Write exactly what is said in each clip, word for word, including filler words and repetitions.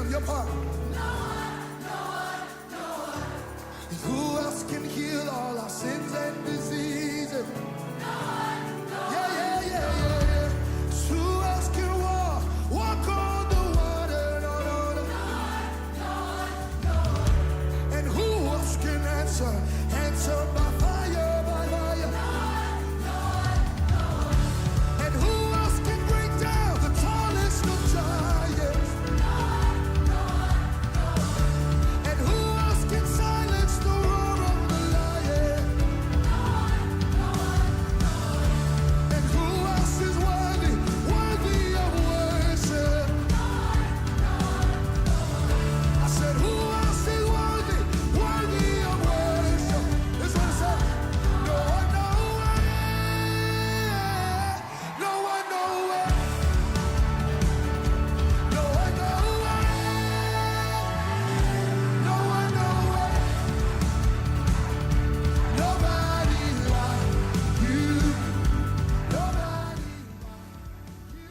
Your part. Who else can heal all our sins and diseases? Yeah, yeah, yeah, yeah, yeah. Who else can walk, walk on the water? No, no, no. And who else can answer, answer by fire, by fire? And who else can break down the tallest of giants? And who else can silence the roar of the lion? And who else is worthy, worthy of worship? I said, who else is worthy, worthy of worship? This one said, no one, no one, no one, no one, no one, no one, no one, no one, nobody like you, nobody like you.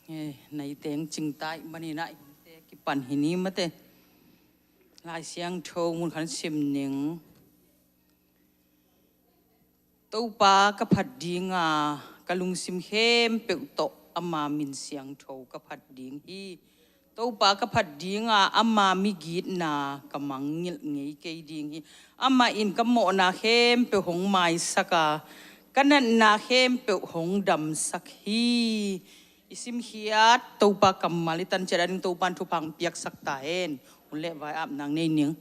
Eh, na i teng cingtai maninah i hunte kipan hi ni mate. Lai Siangtho mun khan sim ning. Topa ka phat dinga, ka lungsim khempeuh tawh ama min siangtho ka phat ding hi. Topa ka phat dinga, ama migitna ka mangngilh ngei kei ding hi. Amah in ka mawhna khempeuh hong maisaka, ka natna khempeuh hong damsak hi. I simkhiat Topa kammal i tan ciat a ding Topa in thupha hong piaksak ta hen. Hun le vai ap nang nei ning.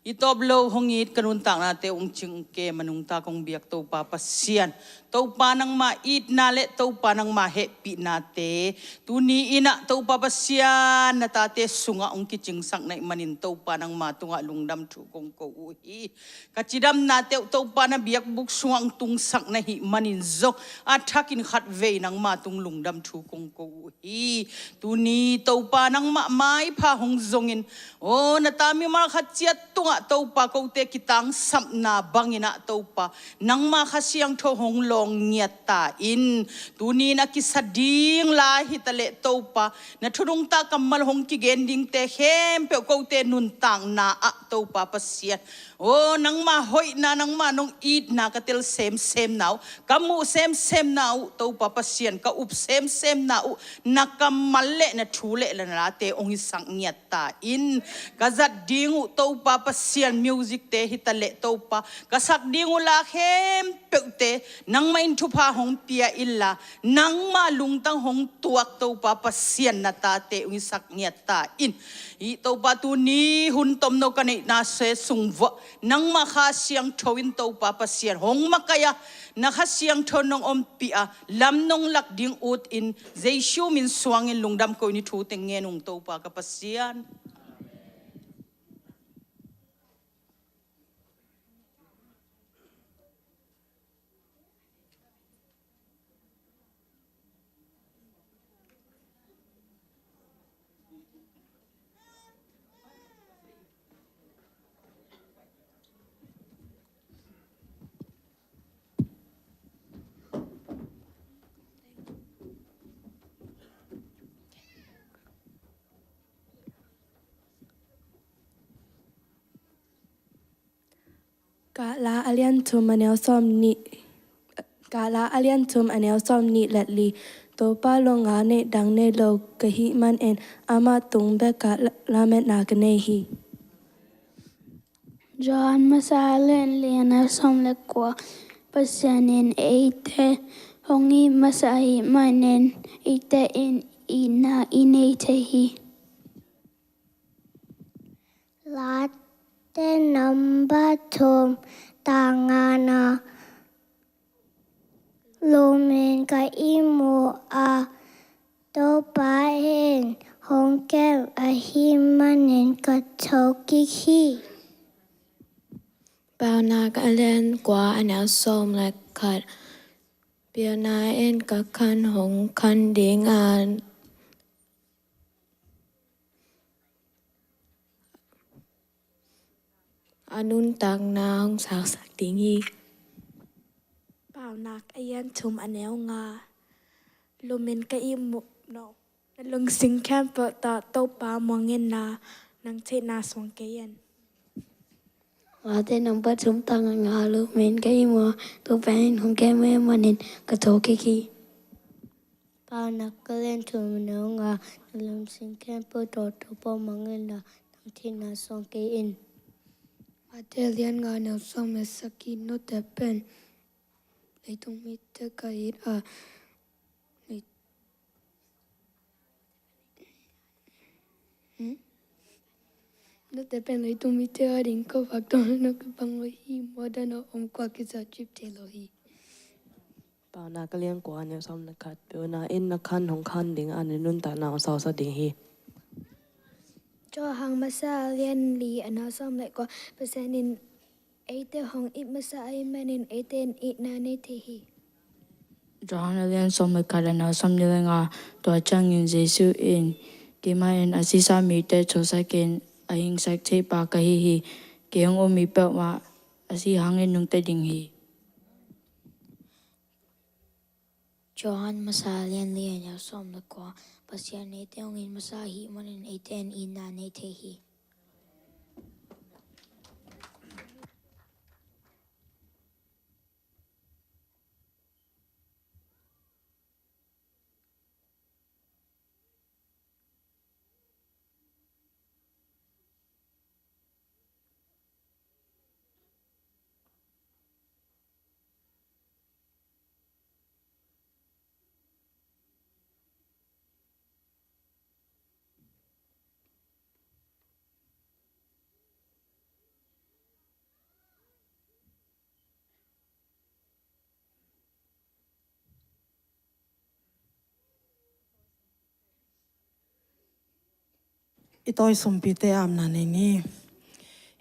I tawp lo hong it ka nuntaknate hong cing kem a nungta kong biak Topa Pasian. Topa nangma itna le Topa nangma hehpihnate tuni innah Topa Pasian na tate sungah hong kicingsak na hih manin Topa nangma tungah lungdam thu kong ko uh hi. Ka cidamnate uh Topa na biakbuk sungah hong tungsak na hih manin zong a thakin khatvei nangma tung lungdam thu kong ko uh hi. Tuni Topa nangmah maipha hong zongin, aw na ta mimal khat ciat tungah Topa kote kitangsapna banginah Topa nangma Kha Siangtho hong lawng ngiat ta in. Tuni na kisa ding lai hitaleh Topa na thunungta kammal hong kigen dingte khempeuh kote nuntakna ah Topa Pasian, aw nangma hoihna, nangma nong itna ka tel semsemna uh, ka muh semsemna uh Topa Pasian, ka up semsemna uh na kammal le na thu le na late hong hisak ngiat ta in. Ka zat ding uh Topa Pasian, music te hitaleh Topa ka sak ding uh la khempeuhte nangmah in thupha hong pia inla, nangma lungtang hong tuak Topa Pasian na tate hong hisak ngiat ta in. Hih Topa tuni hun tomno ka neihna se sung vuah nangma Kha Siangtho in Topa Pasian hong makaih a, na Kha Siangtho nong ompih a, lam nong lak ding ut in Jesu min suangin lungdam ko in i thu teng ngen ung Topa ka Pasian. Kahla a lian thum a neu sawm nih, Kahla a lian thum a neu sawm nih le li. Topa lungah neih dang nei lo ka hih manin amah tung bekah la-, lametna ka nei hi. Johan masa lian li a neu sawm le kua. Pasian in eite hong it masa ahih manin eite in itna i nei thei hi. Late number thum, tang ngana. Lumin ka ihmu mu a, Topa in hong kem ahih manin ka tho kik hi. Paunak a lian kua a neu sawm le khat. Pilna in ka khan hong khan ding a, a nuntakna hong sausak ding hi. Paunak a lian thum a neu nga. Lumin ka ihmu, no. Na lungsim khempeuh tawh Topa muang inla, nang theihna suang kei in. Late number thum, tang nga. Lumin ka ihmu a, Topa in hong kem ahih manin ka tho kik hi. Paunak a lian thum a neu nga. Na lungsim khempeuh tawh Topa muang inla, nang theihna suang kei in. Mate a lian nga a neu sawm le sagih. Note pen leitung mite ka it a, lei-, hmm? Note pen leitung mite ading khuavak tawh na kibang uh hi, muandan a om kua kiza cip thei lo hi. Paunak a lian kua a neu sawm le khat. Pilna in na khan hong khan ding a, na nuntakna hong sausak ding hi. Johan masa a lian li a neu sawm le kua. Pasian in eite hong it masa ahih manin eite in itna nei thei hi. Johan a lian sawm le khat a neu sawmnih le nga. Tua ciangin Jesu in, keimah in a sisa mite thosak in a hingsak theipa ka hi hi. Kei hong um mi peuhmah a si hangin nungta ding hi. Johan masa a lian li a neu sawm le kua. Pasian in eite hong it masa ahih manin eite in itna nei thei hi. I tawi sumpite apna nei ni.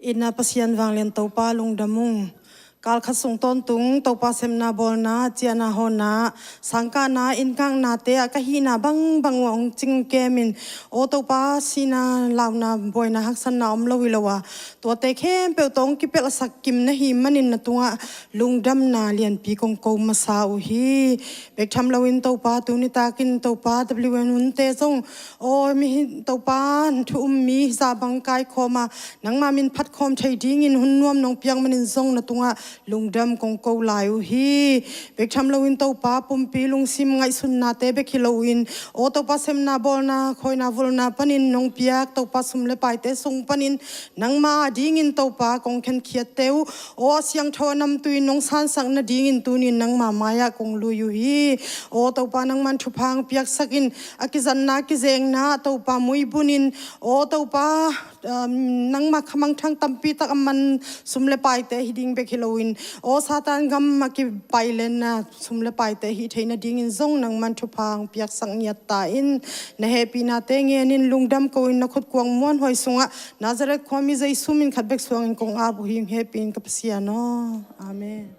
Itna Pasian vanglian Topa lungdam ung. Kalkhat sung tawntung Topa sepna bawlna, ciahna hawhna, sangkahna, inngaknate ah ka hihna bangbang uh hong cing kemin, aw Topa sihna launa buaina haksatna om lo hi lo a, tuate khempeuh tawh hong kipelhsak kim na hih manin na tungah lungdamna lianpi kong ko masa uh hi. Bek tham loin Topa tuni takin Topa W N hunte zong aw mi hi Topa thu um mi hizah bang kaikhawm a, nangma min phatkhawm thei dingin hun nuam nong piak manin zong na tungah lungdam kong ko lai uh hi. Bek tham loin Topa pumpi lungsim ngaihsunnate bek hi loin aw Topa sepna bawlna khawina vulna panin nong piak Topa sum le paite sung panin nangma dingin Topa kong khenkhiatte uh aw a siangtho a namtui nong sansak nadingin tunin nangma mai-ah kong lui uh hi. Aw Topa nangman thupha hong piaksakin a kizatna kizengna Topa muibunin aw Topa um, nangma khamangthang tampi tak a man sum le paite hi ding bek hi loin aw Satan gam a kipailenna sum le paite hi theina dingin zong nangman thupha hong piaksak ngiat ta in na hehpihnate ngenin lungdam ko in na khutkuang muanhuai sungah Nazareth khuami Jesu min khat bek suangin kong ap uh hi. Hehpih in ka Pasian aw. Amen.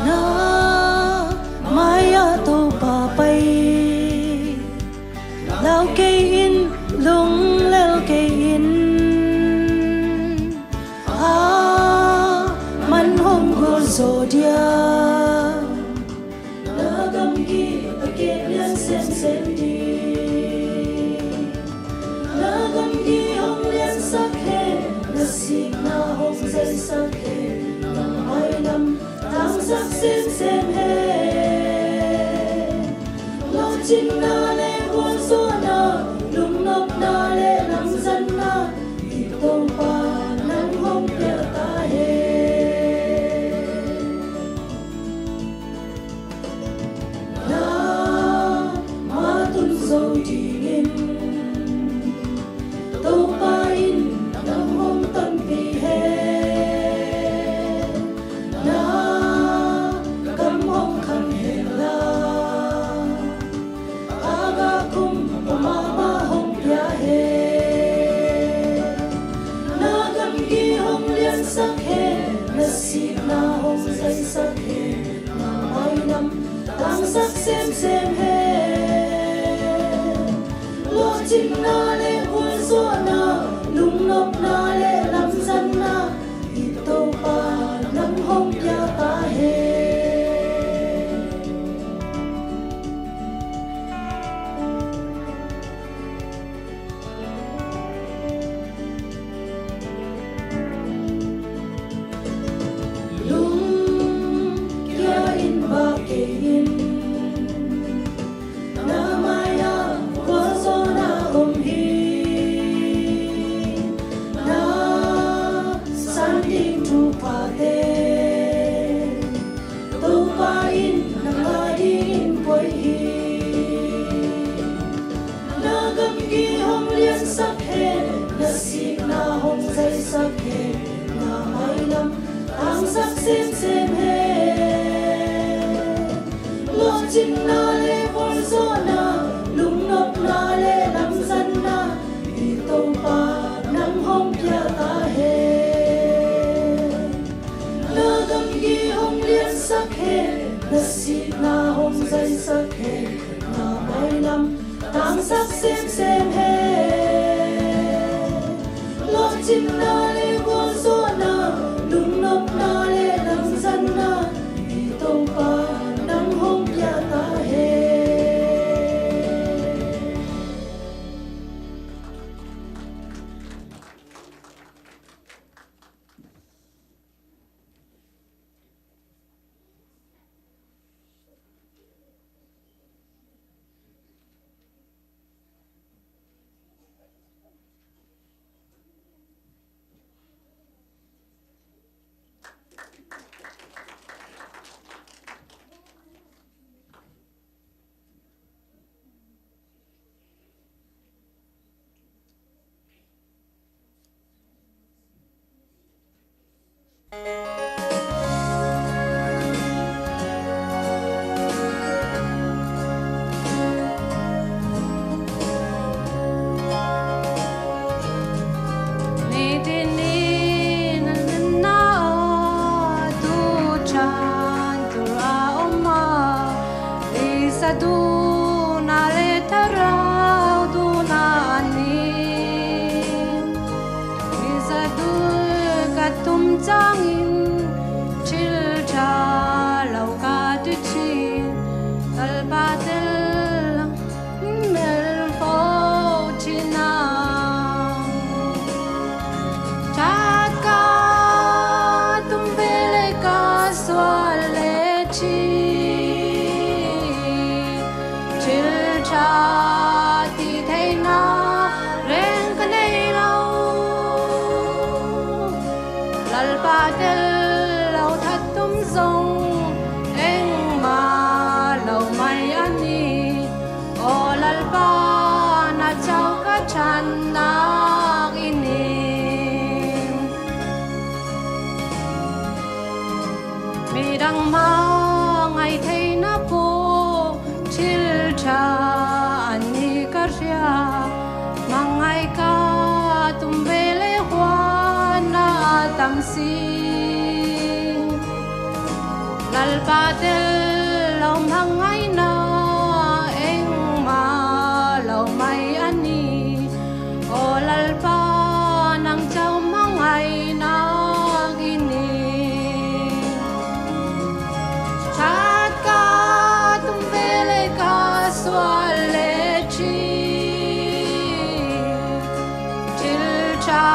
Na mai-ah Topa pai lau kei in, lunglel kei in. A man hong gualzo dia. Na gamgi a kek lian semsem ding. Na gamgi hong liansak hen, na sikna hong zaisak hen, na mailam tangsak semsem hen. Lawhcinna le gualzawhna, lungnopna le lamzanna, i Topa nang hong pia ta hen. Na ma tun zo dingin Topa in nang hong tonpih hen. Na kam hong khang hen la, a gah kum mahmah hong pia hen. Na gamgi hong liansak hen, na sikna hong zaisak hen, na mailam tangsak semsem hen. Lawhcinna le gualzawhna, lungnopna le lamzanna, i Topa nang hong pia ta hen. Lungkia in bah kei in, na mai-ah gualzawhna om hi. Na san ding thuphate Topa in nang adingin poi hi. Na gamgi hong liansak hen, na sikna hong zaisak hen, na mailam tangsak semsem hen. Lawhcinna le gualzawhna, lungnopna le lamzanna, i Topa nang hong pia ta hen. Na gamgi hong liansak hen, na sikna hong zaisak hen, na mailam tangsak semsem hen. Lawhcinna le gualzawhna, lungnopna le lamzanna, i Topa nang hong pia ta hen. Nitin in a nunna aw, tu chan tu a om a, i sa duna le thlarau duna ni. I za dul ka tum ciangin thil ṭha lo ka tuici, Lalpa tel mel fo cina. Ṭhat ka tum ve le ka sual le ci, thil ṭha ti theihna reng ka nei lo. Lalpa tel lo thattum zong engmah lo mai a ni. Aw Lalpa, na cau ka ṭhan nak i ni. Midang hmangai theihna pawh thil ṭha a ni ka hria. Hmangai ka tum ve le huan a tam si. Lalpa tel lo hmang ngaina, engmah lo mai a ni. Aw Lalpa, nang cau hmang ngaina i ni. That ka tum vele ka sual le ci. Thil ṭha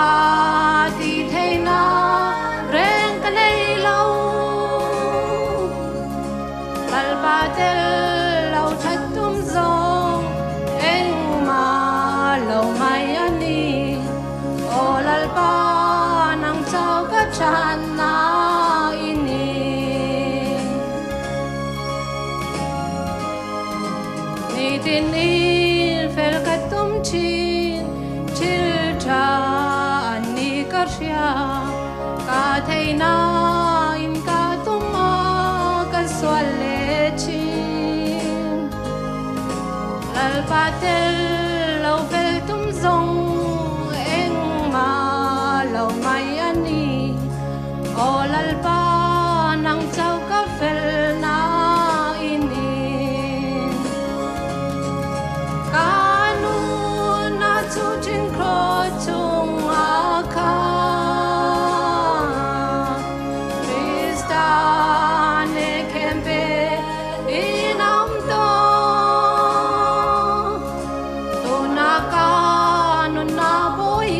ti theina reng ka nei lo. Lalpa tel lo thattum zong engmah lo mai a ni. Aw Lalpa, nang cau ka ṭhatna i ni. Nitin in fel ka tum cin, thil ṭha an ni ka hria. Ka theina in ka tum a ka sual le cin. Lalpa tel lo fel tum zong engmah lo mai a ni. Aw Lalpa, nang cau ka felna i ni. Ka nunna cu cin cross cungah kha Krista ne khempeuh in a om taw. Tuna ka nunna pawi hi,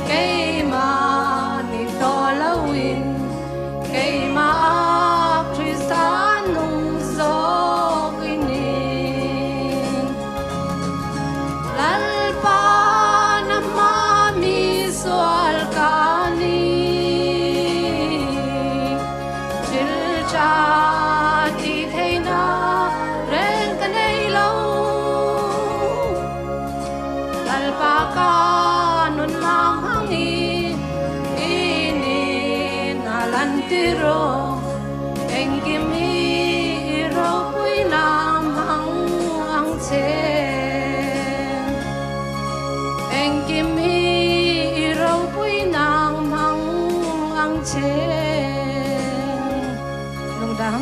keimah nih tawh loin, keimah ah Krista nung zawk i ni. Lalpa, nangmah mi sual ka ni. Thil ṭha ti theina reng ka nei lo. Lalpa, ka nunna hmang i, i ni na lantir aw. Engkim hi i ropuina hmang ang ceng. Engkim hi i ropuina hmang ang ceng. Lungdam.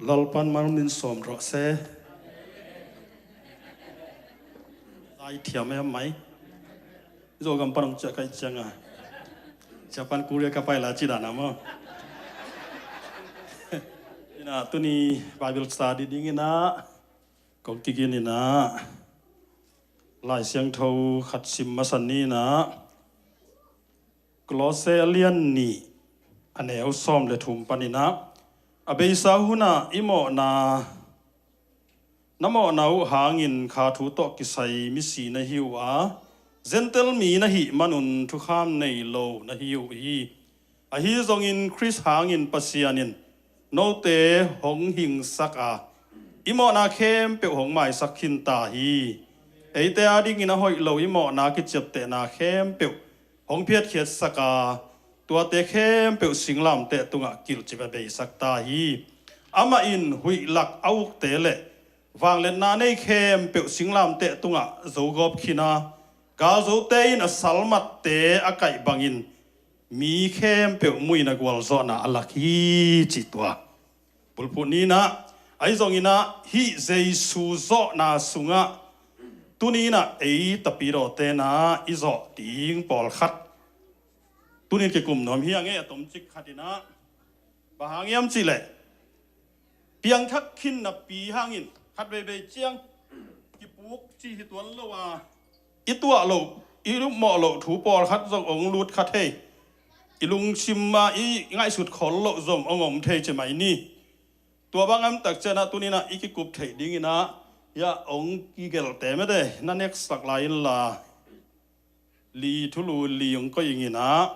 Lalpan mal min sawm rawh se. Zai thiam em mai. Zogam pan hong ciah kai cianga, ciah pan Korea ka pai la ci dan a maw? Ina tuni Bible study ding ina kong kigin ina Lai Siangtho khat sim masa ni ina Kolose a lian nih a neu sawm le thum panin ah, a beisa hunah i mawhna, na mawhna uh hangin kha thu tawh kisai misi na hi uh a, Gentile mi na hih manun thukham nei lo na hi uh hi. Ahi zongin Khrist hangin Pasian in note hong hingsak a, i mawhna khempeuh hong maisak khin ta hi. Eite adingin a hoih lo i mawhna kiciaptehna khempeuh hong phiatkhiatsak a, tuate khempeuh singlamteh tungah kilhcip a beisak ta hi. Amah in huih lak a ukte le vangliatna nei khempeuh singlamteh tungah zogawp khin a, galzote in a salmatte a kaih bangin mi khempeuh muina gualzawhna a lak hi, cih tua. Bulphuh ni inah, ahi zong inah hih Jesu zawhna sungah tuni inah ei tapidawte inah i zawh ding pawlkhat tunin kikum nuam hi a ngei a tomcik khat inah, bang hang hiam cihleh piangthak khin napi hangin khat veivei ciang kipuk cih hi tuan lo a, i tuah loh, i lupmawh loh thu pawlkhat zong hong lut kha thei, i lungsim ah i ngaihsut khol loh zong hong om thei ci mai ni. Tua bang a takciang ah tuni inah i kikup theih ding inah hiah hong kigelhte mete na neksak lai inla, li thulu li hong koih ing inah,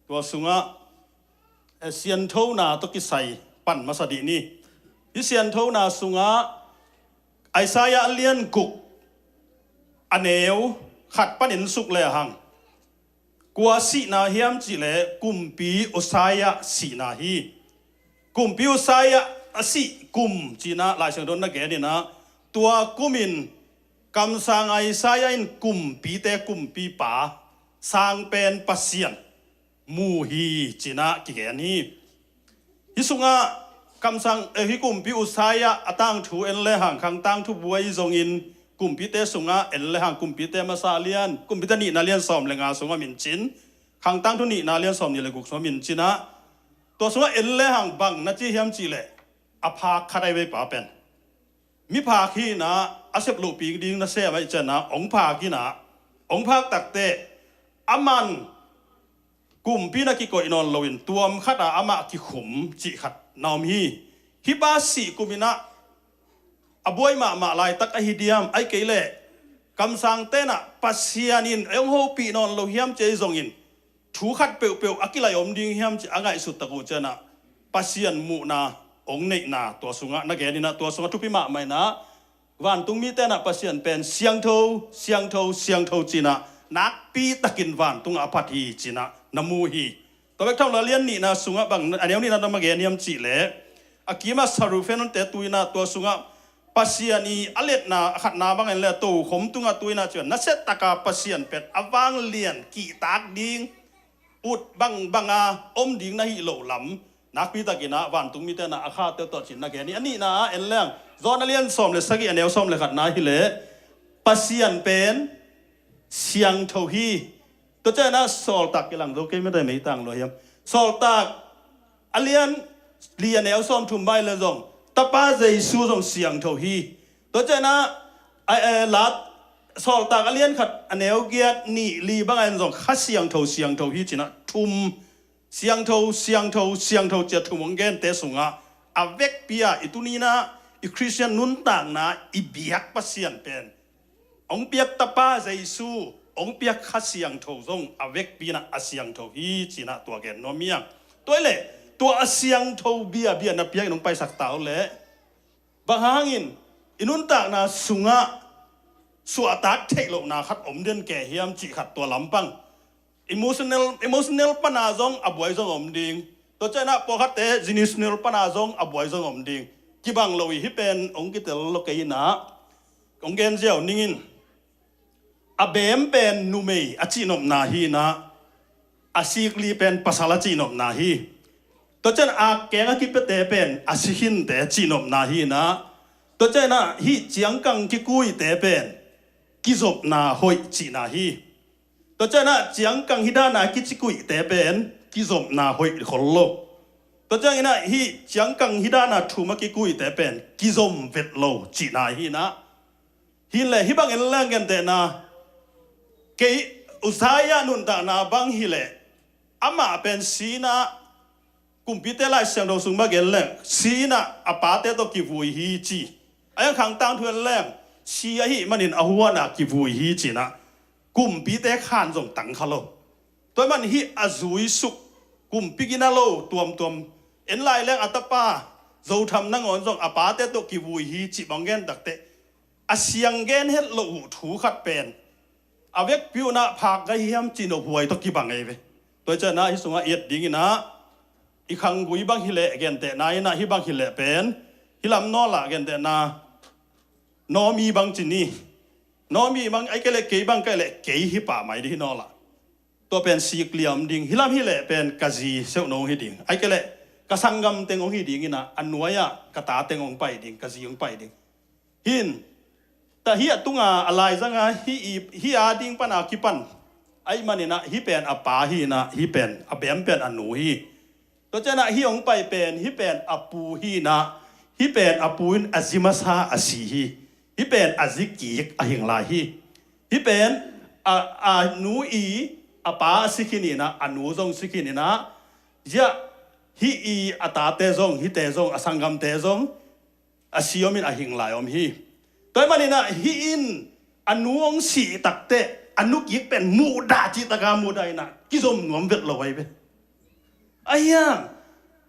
tua sungah, eh, sianthona tawh kisai pan masa dih ni. Hih sianthona sungah Isaiah a lian guk a neu khat panin suk le hang, Kua sihna hiam cihleh kumpi Uzziah sihna hi. Kumpi Uzziah a sih kum ci-in ah Lai Siangtho na gen in ah, tua kumin kamsang Isaiah in kumpite kumpipa, sangpen Pasian mu hi ci-in ah kigen hi. Hih sungah kamsang, eh, hih kumpi Uzziah a tangthu en lehang Khang Tangthu buai zongin kumpite sungah en lehang Kumpite masa lian, Kumpite nihna lian sawm le nga sungah mincin, Khang Tangthu nihna lian sawm nih le guk sungah mincin ah, tua sungah en lehang bang na ci hiam cihleh a phak khat ahi veipa pen. Miphak hi in ah a sep lohpih ding nasem ahih ciangin ah hong phak in ah, hong phak takteh aman kumpi na kikoih nawn loin tuam khatah amah kikhum cih khat na om hi. Hih pa sih kum in ah a buai mahmah laitak ahi diam, ahih kei leh kamsangte in ah Pasian in ei hong hopih nawn lo hiam ci-in zongin thu khat peuhpeuh a kilaih om ding hiam ci a ngaihsut tak uh ciangin ah Pasian muhna hong neihna tua sungah na gen in ah, tua sungah thupi mahmah in ah vantung mite in ah Pasian pen siangtho, siangtho, siangtho ci-in ah nakpi takin vantungah a phat hi ci-in ah na mu hi. Tua bek tham lo a lian nihna sungah bang, a neu nihna na bang gen hiam cihleh a kimah Sarufenonte tu in ah tua sungah Pasian i a liatna a khatna bang en leh tokhom tungah tu in ah ci-in ah nasia taka Pasian pen a vanglian kihtak ding ut bangbang a om ding na hih loh lam nakpi takin ah vantung mite in ah a khate tawh ci-in na gen hi. A nihna ah en lehang John a lian sawm le sagih a neu sawm le khatna hileh Pasian pen siangtho hi. Tua ciangin ah Sawltak kilang zo kei mete meitang lua hiam? Sawltak a lian li a neu sawm thum bang en leh zong Tapa Jesu zong siangtho hi. Tua ciangin ah a, a, lat Sawltak a lian khat a neu giat nih li bang en zong Kha Siangtho, siangtho hi ci-in ah thum, siangtho, siangtho, siangtho ci-a thum hong gente sungah a vekpi-a i tuni in ah i Khristian nuntakna i biak Pasian pen hong piak Tapa Jesu, hong piak Kha Siangtho zong a vekpi in ah a siangtho hi ci-in ah tua gen nuam hi hang. Tua hileh tua a siangtho biabia na piak in hong paisak ta uh leh bang hangin i nuntakna sungah suahtak theih lohna khat om den kei hiam cih khat tua lampang emotional, emotional pana zong a buai zong om ding. Tua ciangin ah pawlkhatte relational pana zong a buai zong om ding. Kibang lo hi, hih pen hong kitel lo kei in ah hong gen ziau ning in. A beem pen numei a cihnopna hi in ah, a sikli pen pasal a cihnopna hi. Tua ciangin a keng a kipete pen a sikhinte cihnopna hi in ah, tua ciangin ah hih ciangkang kikuite pen kizopna hoih cihna hi. Tua ciangin ah ciangkang hih dana kicikuihte pen kizopna hoih khol lo. Tua ciangin ah hih ciangkang hih dana thum a kikuihte pen kizom vet lo cihna hi in ah. Hi leh hih bang en leng gentehna, kei Uzziah nuntakna bang hileh amah pen si in ah, kumpite Lai Siangtho sung bang gen leng si in ah a pate tawh kivui hi ci. A iang Khang Tangthu en leng si ahih manin a huan ah kivui hi ci in ah kumpite khan zong tang kha lo. Tua ahih manin hih a zuisuk kumpi gina lo tuamtuam en lai leng a tapa Zotham nangawn zong a pate tawh kivui hi cih bang gen takteh a siang gen het loh uh thu khat pen a vekpi un ah phak gai hiam cih nophuai tawh kibang ei ve. Tua ciangin ah hih sungah i et ding in ah i khanggui bang hileh gentehna in ah hih bang hileh pen hih lam nawlah gentehna Naomi bang ci ni. Naomi bang ahih kei leh kei bang ka hih leh kei hi pah mai ding hi nawlah. Tua pen sikli a om ding. Hih lam hileh pen ka zi seuhno hong hi ding. Ahih kei leh ka sanggam teng hong hi ding in ah a nuai-ah ka ta teng hong pai ding, ka zi hong pai ding. Hi in, ta hih a tunga a laizanga hih i, hih a ding pana kipan ahih manin ah hih pen a pa hi in ah hih pen a beem pen a nu hi. Tua ciangin ah hih hong pai pen hih pen a pu hi in ah, hih pen a pu in a zi masa a si hi. Hih pen a zi kik a hing lai hi. Hih pen a, a nu i a pa a si khin in ah, a nu zong si khin in ah, ziah hih i a tate zong, hihte zong, a sanggamte zong a si om in a hing lai om hi. Tua ahih manin ah hih in a nu hong sih takteh a nu kik pen muhdah cih taka muhdah in ah kizom nuam vet lo ahi ve. Ahi hang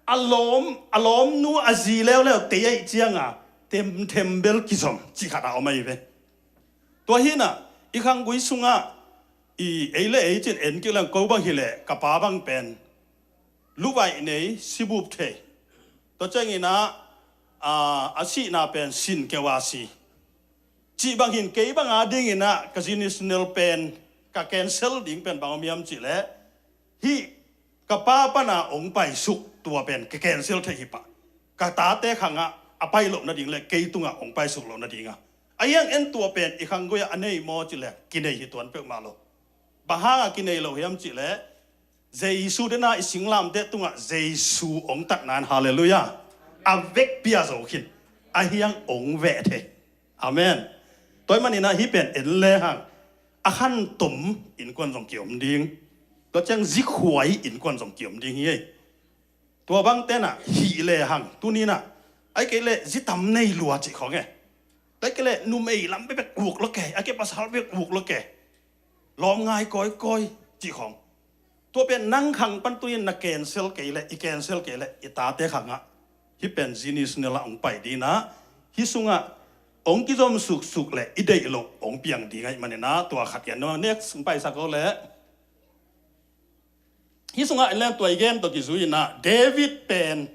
a lawm, a lawmnu a zi leuleu tei ahih cianga themthem bel kizom cih khat a om ahi ve. Tua hi in ah i khanggui sungah I ei le ei cin en kik leng ko bang hileh ka pa bang pen luvaih nei, sibup thei. Tua ciangin ah, a, a sihna pen sin keu a si. Cih bang hin kei bang a dingin ah ka generational pen ka cancel ding pen bang om hiam cih leh hih ka pa pana hong paisuk tua pen ka cancel thei hi pah. Ka tate khangah a pai loh nading le kei tungah hong paisuk loh nadingah. A hiang en tua pen i khanggui ah a nei maw cih leh kinei hi tuan peuhmah lo. Bang hangah kinei lo hiam cih leh Jesu dena i singlamteh tungah Jesu hong tatna in, halleluiah, a vekpi a zo khin. A hiang hong veh thei. Amen. Tua ahih manin ah hih pen en lehang a khantom innkuan zong kiom ding. Tua ciang zikhuai innkuan zong kiom ding hi ei. Tua bang tenah hih lehang tuni inah ai kei leh zitam nei lua cih khong e. Ai kei leh numei lam bekbek uk lo ke, ai kei pasal bek uk lo ke. Lawm ngai kawikawi cih khong. Tua pen nang khang pan tuni in na cancel kei leh, i cancel kei leh i tate khangah hih pen generational ah hong pai ding inah hih sungah hong kizom suksuk leh i deih loh hong piang ding ahih manin ah tua khat gen nuam. Next hong paisak o leh. Hih sungah en leng tua i gen tawh kizui inah David pen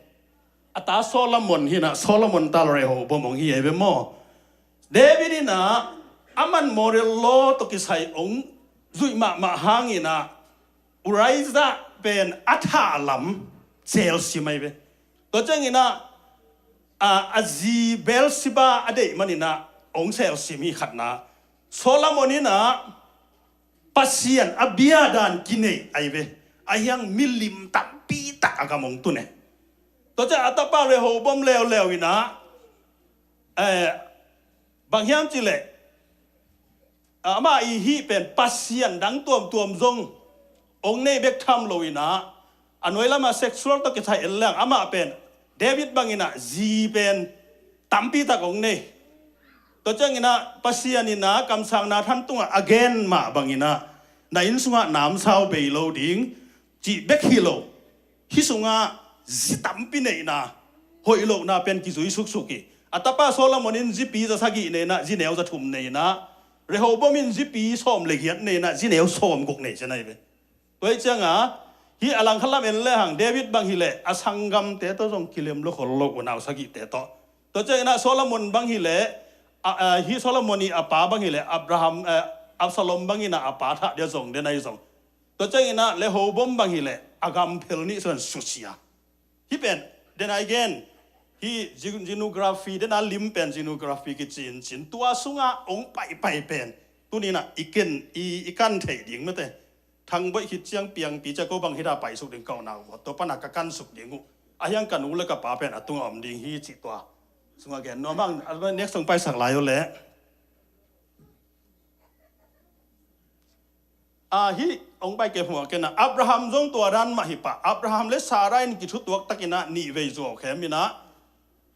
a ta Solomon hi inah, Solomon ta lo Rehoboam hong hi ei ve maw? David inah aman moral law tawh kisai hong zuih mahmah hang inah Uriah pen a thah lam celsim ai ve. Tua ciang inah a, a zi Bathsheba a deih man inah hong celsim hi khatna. Solomon inah Pasian a biadan kinei ai ve. A hiang milim tampi tak a gam hong tun e. Tua ciang a tapa Rehoboam leuleu inah, eh, bang hiam cih leh amah i hih pen pasian dang tuamtuam zong hong nei bek tham lo inah a nuai lamah sexual tawh kisai en leng amah pen David bang inah zi pen tampi tak hong nei. Tua ciang inah Pasian inah kamsang Nathan tungah a gen mah bang inah na inn sungah namsau bei lo ding cih bek hi lo. Hih sungah zi tampi neihna, hoih lohna pen kizui suksuk hi. A tapa Solomon in zipi za sagih nei inah zi neu za thum nei inah Rehoboam in zipi sawm le giat nei inah zi neu sawm guk nei ci nai ve. Tua hi cianga hih a langkhat lam en lehang David bang hileh a sanggamte tawh zong kilem lo khol lo unau sagihte tawh. Tua ciang inah Solomon bang hileh a, a, hih Solomon i a pa bang hileh Abraham, eh, Absalom bang inah a pa thah dia zong den ai zong. Tua ciang inah Rehoboam bang hileh a gam phel nih suan susia. Hih pen, then again, hih gen-, genealogy, then a lim pen genealogy kici in cin. Tua sungah hong paipai pen tuni inah i ken, i, i kan theih ding mate. Thang boih khit ciang piangpi ciang ko bang hita paisuk ding ka unau maw? Tua pana ka kansuk ding uh. A hiang ka nu le ka pa pen a tungah om ding hi cih tua. Sungah gen nuam hang, a next hong paisak lai uh leh. A hih hong pai kei hmuah kena Abraham zong tua dan mah hi pah. Abraham le Sarah in kithutuak tak inah nih vei zuau khem inah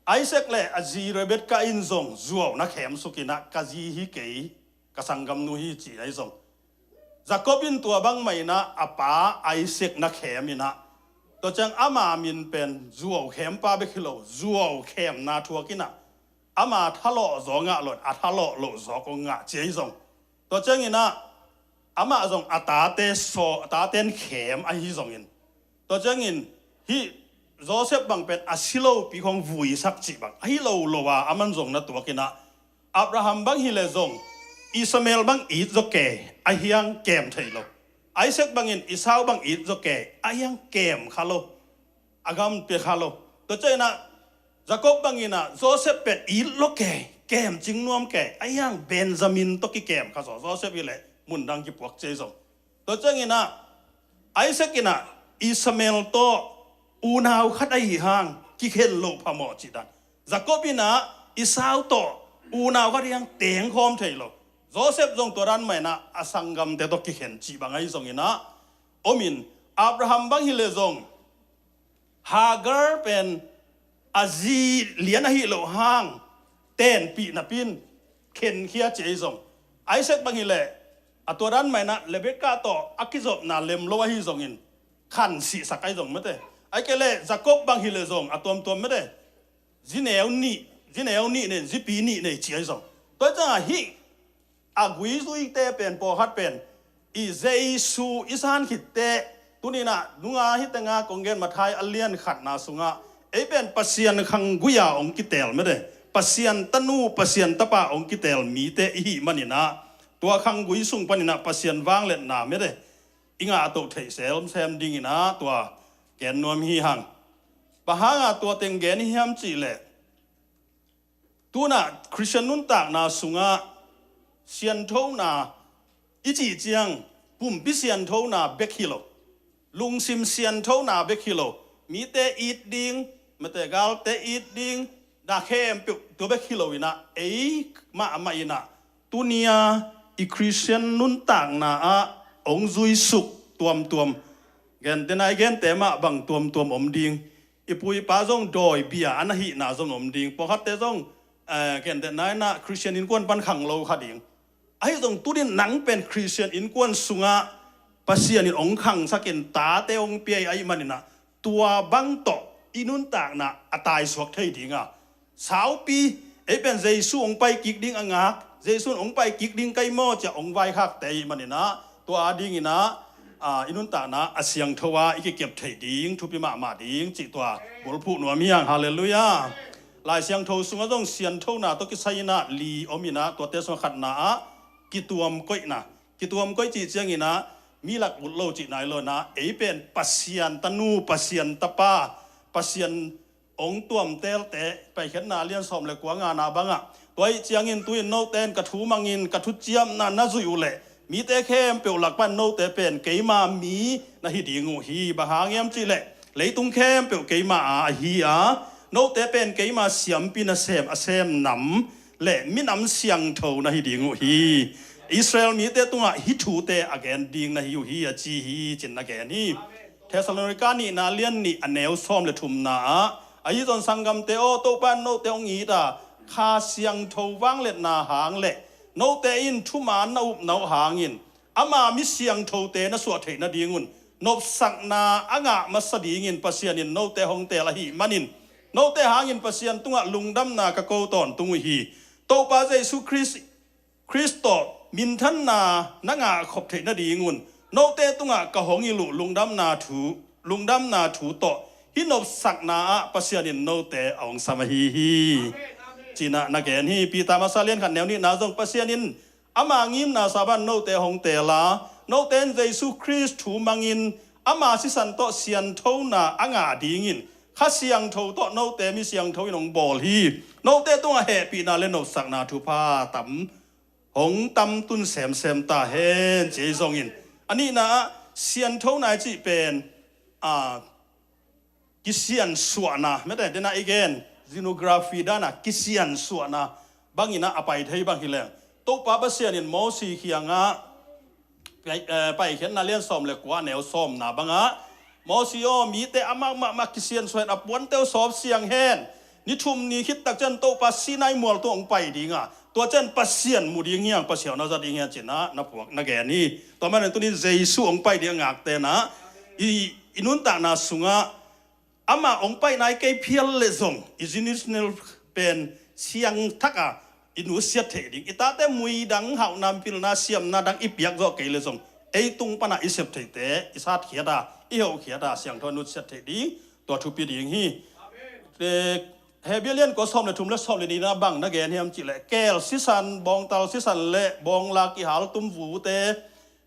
Isaac le a zi Rebekah in zong zuau na khem suk inah ka zi hi kei, ka sanggamnu hi ci ai zong. Jacob in tua bangmah inah a pa Isaac na khem inah tua ciang ama min pen zuau khempa bek hi lo, zuau khemna thuak inah ama thalawh zaw ngah lo in a thalawh loh zaw kong ngah ci ai zong. Tua ciang inah amah zong a tate saw, a taten khem ahi zongin. Tua ciangin hih Joseph bang pen a si lopi khong vuisak cih bang ahi lo lo a aman zong na tuak inah Abraham bang hileh zong Ishmael bang it zaw ke, a hiang kem thei lo. Isaac bangin Esau bang it zaw ke, a hiang kem kha lo. A gam pia kha lo. Tua ciang inah Jacob bang inah Joseph pen it lo ke, kem cing nuam ke, a hiang Benjamin tawh kikem kha zaw. Joseph hileh mundang kipuak ci ai zong. Tua ciang inah Isaac inah Ishmael tawh unau khat ahi hang kikhen loh phamawh cih dan. Jacob inah Esau tawh unau khat ahi hang tengkhawm thei lo. Joseph zong tua dan mah inah a sanggamte tawh kikhen cih bang ahi zong inah om in Abraham bang hileh zong Hagar pen a zi lian ahi loh hang tenpih napi in khenkhia ci ai zong. Isaac bang hileh a tua dan mah inah Rebekah tawh a kizopna lem lo ahi zongin khansihsak ai zong mate. Ai kei leh Jacob bang hileh zong a tuamtuam mate. Zi neu nih, zi neu nih nei, zipi nih nei ci ai zong. Tua ciangah hih a guizuite pen pawlkhat pen I Jesu i san khit teh, tuni-in ah nunga hih tengah kong gen Matthai a lian khatna sungah ei pen Pasian khanggui-a hong kiteel mete, Pasian tanu, Pasian tapa hong kiteel mite i hih manin ah, tua khanggui sung panin ah Pasian vangliatna mete i ngah a toh theih semsem dingin ah tua gen nuam hi hang. Bang hanga tua teng gen hiam cih leh, tu-in ah Khristian nuntakna sungah sianthona i cih ciang pumpi sianthona bek hi lo, lungsim sianthona bek hi lo, mite it ding, mete galte it ding, na khempeuh tua bek hi lo-in ah, ei mahmah in ah tuni-a i Khristian nuntakna ah hong zuisuk tuamtuam, gente, na i gente mah bang tuamtuam om ding. I pu i pa zong dawi bia a na hihna zong om ding. Pawlkhatte zong, eh, gente, na i na Khristian innkuan pan khang lo kha ding. Ahi zong tuni-in nang pen Khristian innkuan sungah Pasian in hong khangsakin tate hong pia ahih manin ah, tua bang tawh i nuntakna a taisuak thei ding a, saupi, ei pen Jesu hong pai kik ding a ngak, Jesu in hong pai kik ding ka hi maw ci-a hong vaikhakte ahih manin ah, tua a dingin ah, ah, i nuntakna a siangtho a i kikep theih ding thupi mahmah ding cih tua bulphuh nuam hi hang. Halleluiah. Lai Siangtho sungah zong sianthona tawh kisai-in ah li om-in ah, tuate sungah khatna ah kituam koihna. Kituam koih cih ciangin ah mi lak ut lo cihna hi lo-in ah, ei pen Pasian tanu, Pasian tapa, Pasian hong tuamteelte, Paikhiatna lian sawm le kua ngana bangah, tua ahih ciangin tu-in note in ka thu mangin ka thuciamna na zuih uh leh, mite khempeuh lak pan note pen keima mi na hi ding uh hi. Bang hang hiam cih leh, leitung khempeuh keima a ahi a, note pen keima siampi nasem a sem nam le minam siangtho na hi ding uh hi. Israel mite tungah hih thute a gen ding na hi uh hi, a ci hi, ci-in na gen hi. Thessalonika nihna lian nih a neu sawm le thumna ah, ahi zong sanggamte aw, Topa in note hong it a, Kha Siangtho vangliatna hang le note in thuman na upna uh hangin, ama mi siangthote na suah theih nadingun nopsakna a ngah masa dingin Pasian in note hong teel ahih manin, note hangin Pasian tungah lungdamna ka ko tawntung uh hi. Topa Jesu Khrist, Khrist tawh minthanna na ngah khop theih nadingun, note tungah ka hong hilh uh lungdamna thu, lungdamna thu tawh hih nopsakna ah Pasian in note a hong sam ahi hi, ci-in ah na gen hi. Peter masa lian khat neu nihna zong, Pasian in ama ngimna sap-in note hong teel a, note in Jesu Khrist thu mangin ama sisan tawh sianthona a ngah dingin Kha Siangtho tawh note mi siangtho in hong bawl hi. Note tungah hehpihna le nopsakna thupha tam, hong tam tun semsem ta hen, ci hi zongin. A nihna ah sianthona i cih pen, a, kisiansuahna, mete, dena i gen, xenography dana kisiansuahna bangin ah a pai thei bang hi leng, Topa Pasian in Mosi kiangah, Pai-, eh, Paikhiatna lian sawm le kua neu sawmna bangah, Mosi aw, mite a mahmah mah kisiansuah in a puante uh sawp siang hen. Ni thum ni khit tak ciang Topa Sinai mual tungah hong pai ding a, tua ciang Pasian mu ding hi hang, Pasian na za ding hi hang, ci-in ah na phuak na gen hi. Tua manin tuni Jesu hong pai ding a ngakte in ah, i, i nuntakna sungah ama hong paina i kei phial leh zong, i zinitnel pen siangthak a i nusiat theih ding, i tate mui dang, hauhna, pilna, siamna dang i piak zawh kei leh zong, ei tung pan a i sep theihte i satkhiat a, i heuhkhiat a, siangtho a nusiat theih ding, tua thupi ding hi. Eh, Hebru lian kua sawm le thum le sawm le nihna bang na gen hiam cih leh, keel sisan, bawngtal sisan le bawngla kihal tum vute,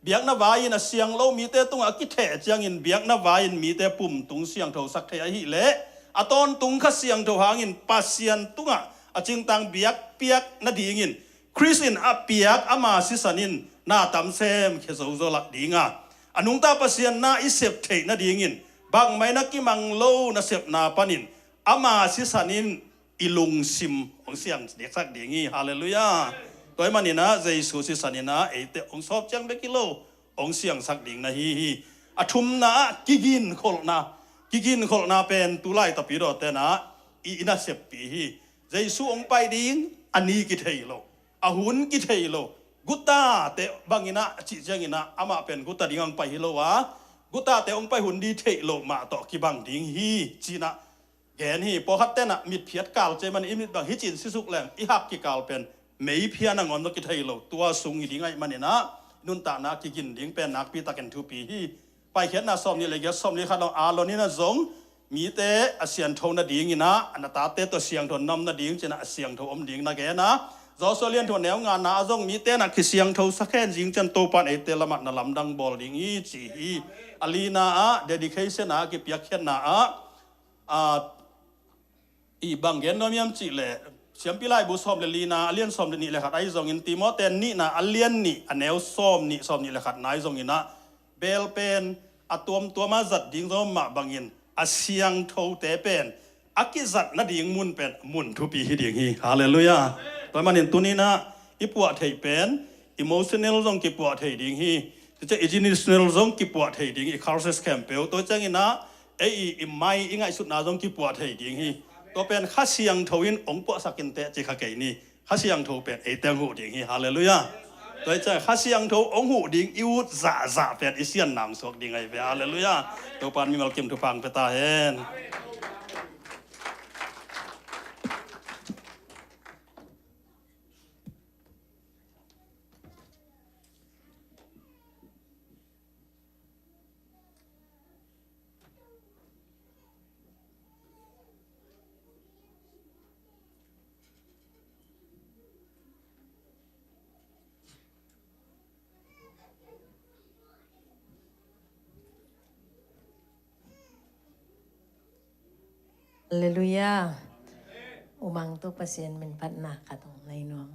biakna vai-in a siang lo mite tungah a kitheh ciangin biakna vai-in mite pumtung siangthosak thei ahih leh, a tawntung Kha Siangtho hangin Pasian tungah a cingtang biakpiak nadingin, Khrist in a piak ama sisan in na tam sem khia zozo lak ding a, a nungta Pasian na i sep theih nadingin bangmah in a kimang lo nasepna panin ama sisan in i lungsim hong siang diksak ding hi. Halleluiah. Tua ahih manin ah Jesu sisan in ah eite hong sawp ciang bek hi lo, hong siangsak ding na hi hi. A thumna ah kiginkholhna. Kiginkholhna pen tu laitapi dawte in ah i, i naseppih hi. Jesu hong pai ding, a ni kithei lo, a hun kithei lo. Gutate bangin ah a cih ciangin ah amah pen guta ding hong pai hi lo a, gutate hong pai hun ding theih loh mah tawh kibang ding hi, ci-in ah gen hi. Pawlkhatte in ah mitphiat kal ci-a ahih manin i mit bang hi ci-in sisuk leng i hak kikal pen meiphiat nangawn tawh kithei lo, tua sung hi ding ahih manin ah nuntakna kigin ding pen nakpi takin thupi hi. Paikhiatna sawmnih le giat, sawmnih khat lo, Aaron in ah zong mite a siangtho nadingin ah, a na tate tawh siangtho nam nading ci-in ah a siangtho om ding na gen a, Joshua lian thum neu ngana ah zong mite in ah kisiangtho sak hen, zing ciang Topa in eite lamah na lamdang bawl ding hi ci hi. A lina ah dedication ah, kipiakkhiatna ah, a, i bang gen nuam hiam cih leh, Siampi Laibu sawm le lina a lian sawm le nih le khat ahi zongin, Timote nihna a lian nih a neu sawmnih, sawmnih le khatna ahi zongin ah, beel pen a tuamtuam a zat ding zong mah bangin, a siangthote pen a kizat nading mun pen mun thupi hi ding hi. Halleluiah. Tua ahih manin tuni-in ah i puah theih pen emotional zong kipuah thei ding hi. Tua ciang i relational zong kipuah thei ding, i curses khempeuh. Tua ciangin ah ei i, i mai, i ngaihsutna zong kipuah thei ding hi. Tua pen Kha Siangtho in hong puahsak in teh ci kha kei ni. Kha Siangtho pen eite hong huh ding hi. Halleluiah. Tua hi ciang Kha Siangtho hong huh ding i ut zahzah pen i sianna hong suak ding ahi ve. Halleluiah. Topa'n mimal kim thupha hong pia ta hen. Halleluiah. U Mang tawh Pasian min phatna khat hong nei nuam.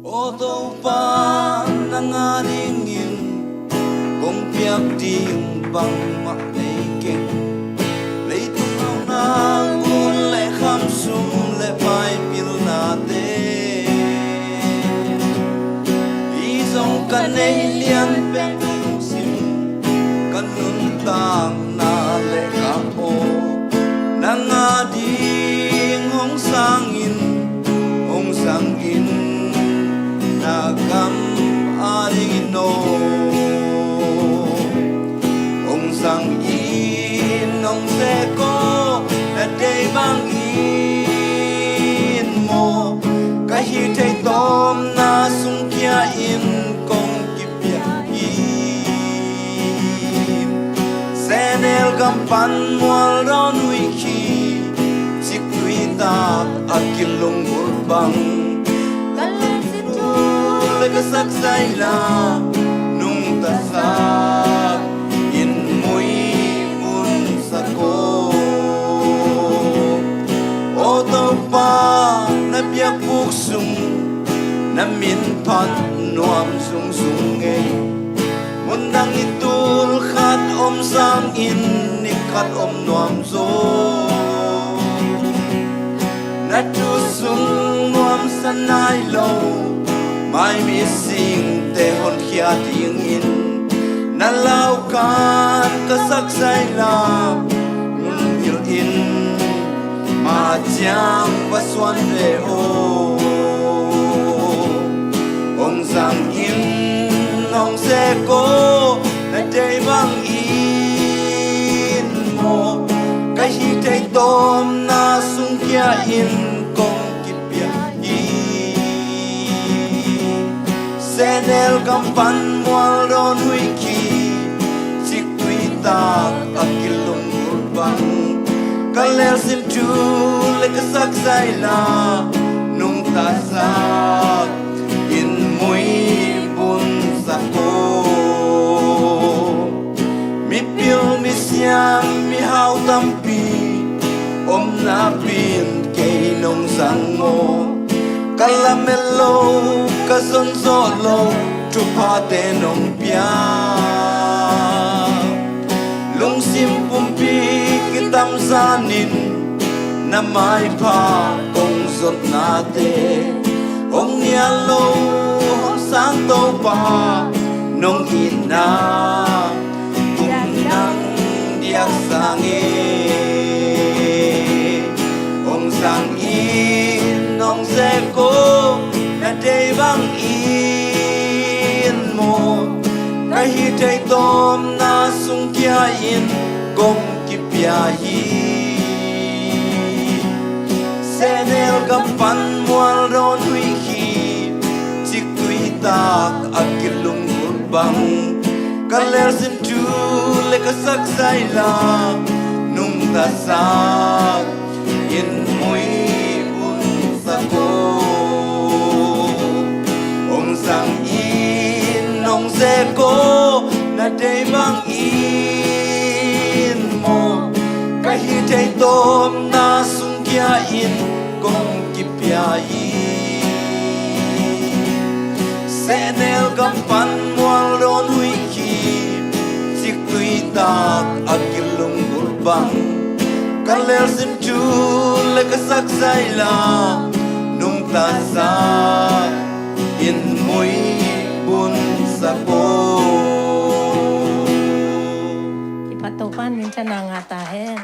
Aw Topa, nang a dingin kong piak ding bangmah nei keng. Leitung a nau ngun le kham, sum le pai pilnate, hi zong ka nei lian pen lungsim, ka nuntakna le ka aw nang a ding hong sang in, hong sang in, na gam a dingin aw. Hong sang in, hong sek aw, na deih bangin maw, ka hih theih tawmna sung kia in kong kipia hi. Sehnel gam pan mual dawn huih khi, ciktui tak a kilunggulh bang, ka lungsim tu le ka sak zai la, nungta sak in muibun sak aw. Aw Topa, na biakbuk sung na min phat nuam zungzung ngei. Mun dang i tul khat om sangin ni khat om nuam zaw. Na thu sung nuamsa nai lo, mai mi singte honkhia dingin, na laukan ka sak zai la, nunhilh in ma ciang va suan ve aw. Hong sang in, hong sek aw, na deih bangin maw, ka hih theih tawmna sung kia in kong kipia hi. Sehnel gam pan mual dawn huih khi, ciktui tak a kilunggulh bang, ka lungsim tu le ka sak zai la, nungta sak in muibun sak aw. Mipil misiam mihau tampi om napi-in kei nong zang aw. Ka lamet lo, ka zon zawh lo, thuphate nong pia. Lungsim pumpi kitamzanin na maipha kong zotnate hong nial lo hong sang Topa nong itna, kum nang diak sang e. Hong sang in hong ze ko na dei bang in maw, ka hih theih tawmna sung kia in kong kipia hi. Sehnel gam pan mual dawn huih hi, ciktui tak a kilunggulh bang, ka lelsim thu le ka sak zaila nungta sak in muibun sak o. Hong sang in hong ze ko na dei bang in maw, ka hih theih tawmna sung kia in kong kipia hi. Sehnel gam pan mual dawn huih hi, ciktui tak a kilunggulh bang, ka lelsim thu le ka sak zaila nungta sak in muibun sak o. Kiphat Topa'n minthanna ngah ta hen.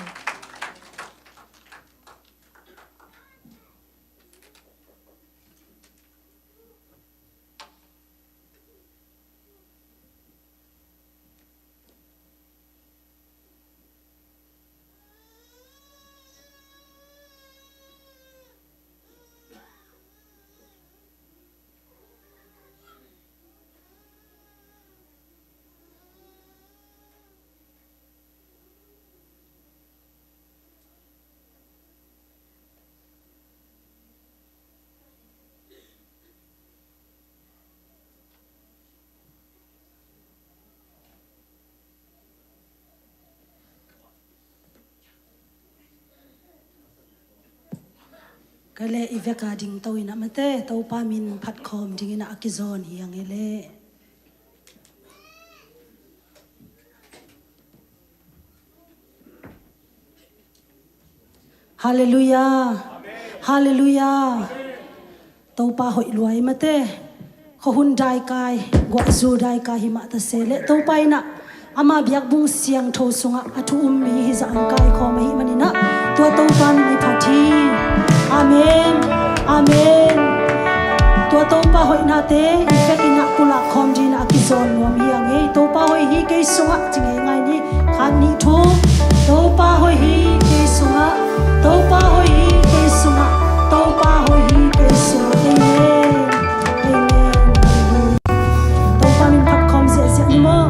Ka leh i vek a dingto in ah mate, Topa min phat khawm dingin ah a kizawn hi hang e leh. Halleluiah. Halleluiah. Topa hoih lua hi mate. Khuahun daikai, guahzu daikai hi mah ta se leh Topa in ah ama biakbung siangtho sungah a thu um mi hi zah hong kaikhawm ahih manin ah tua Topa min i phat hi. Amen. Amen. Tua Topa hoihnate i vek in ah pulak khawm dingin ah a kizawn nuam hi hang e. Topa hoih hi kei sungah ci ngeingai ni. Khat, nih, thum. Topa hoih hi kei sungah, Topa hoih hi kei sungah, Topa hoih hi kei sungah. Amen. Amen. Topa min phat khawm ziahziah ni maw.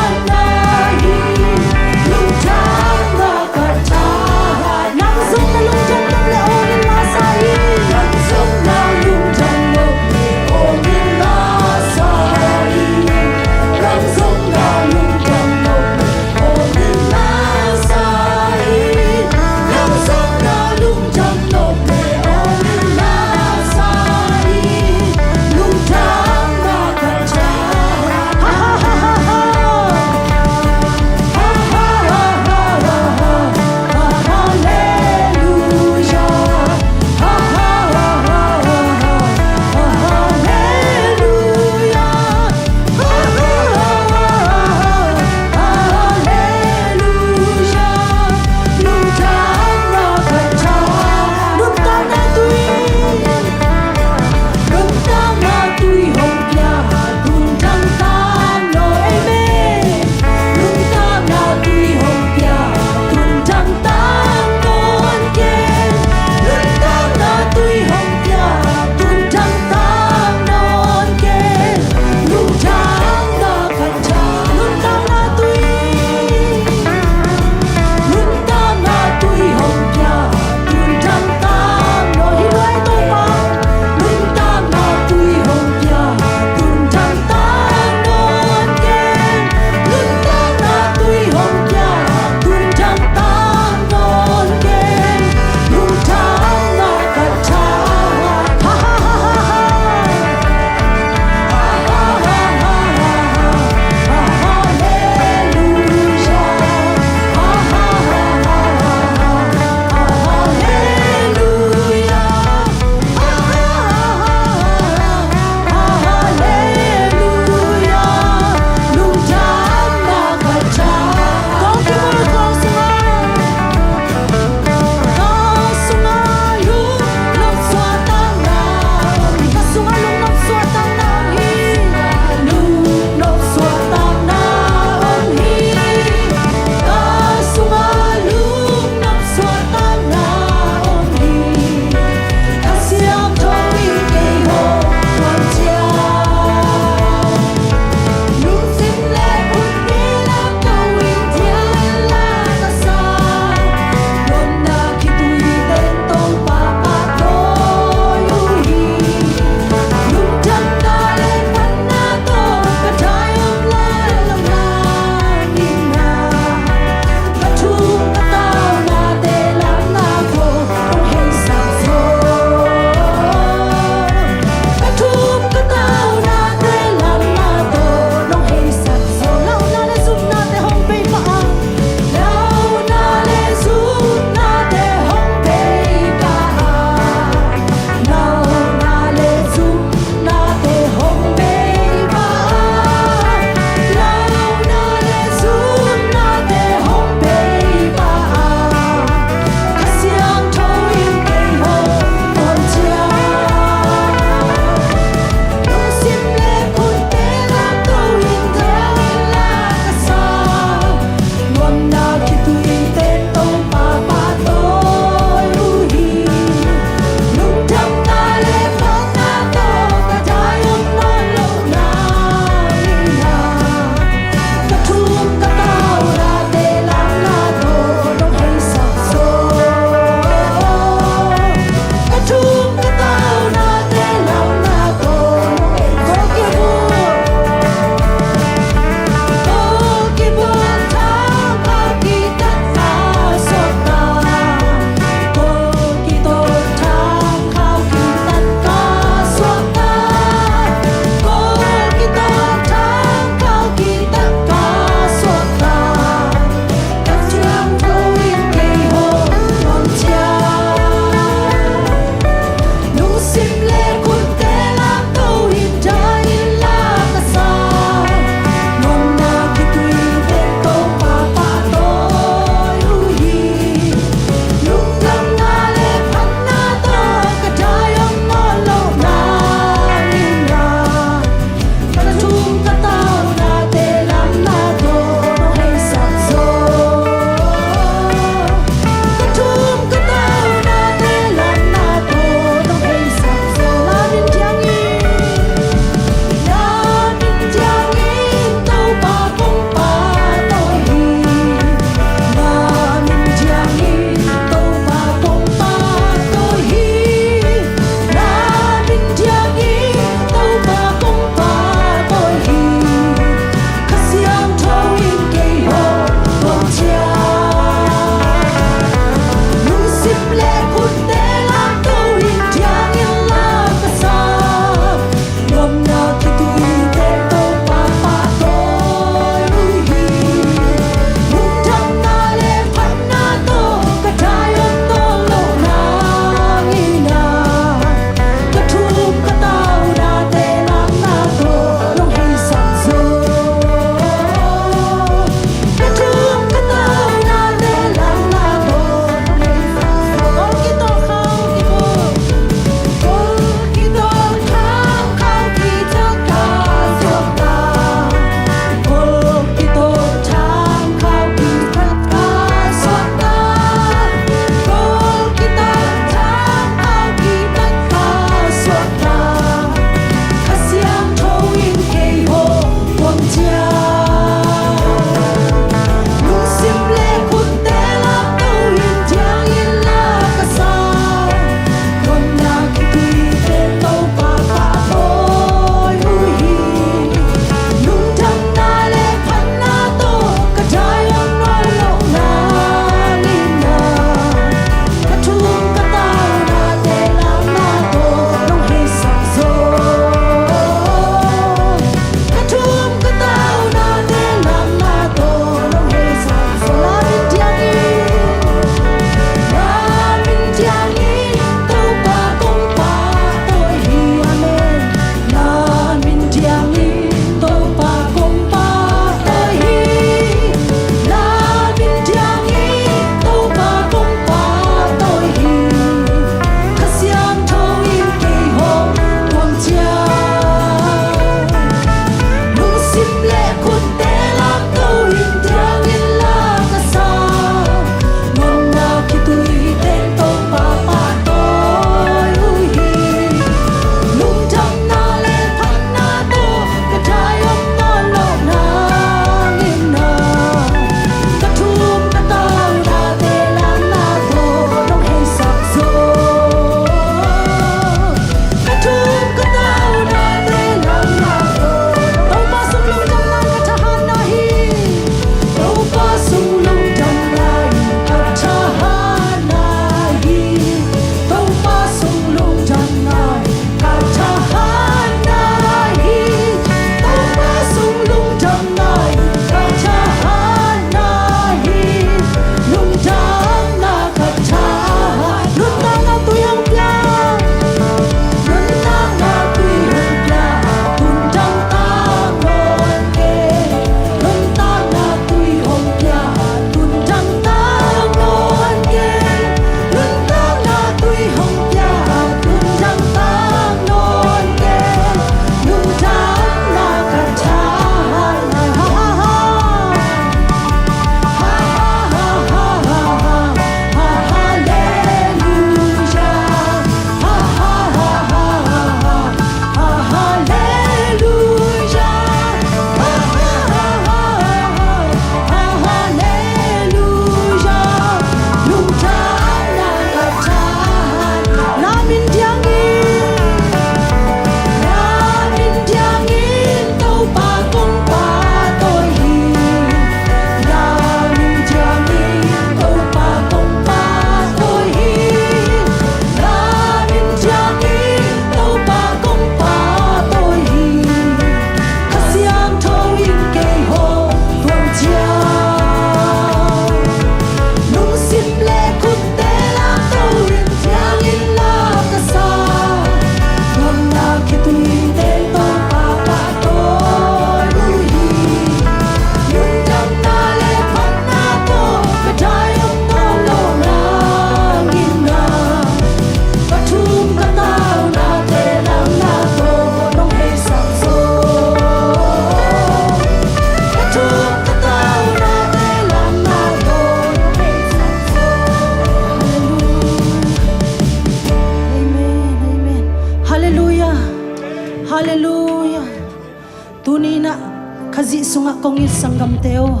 Tuni-in ah Khazih sungah kong it sanggamte aw,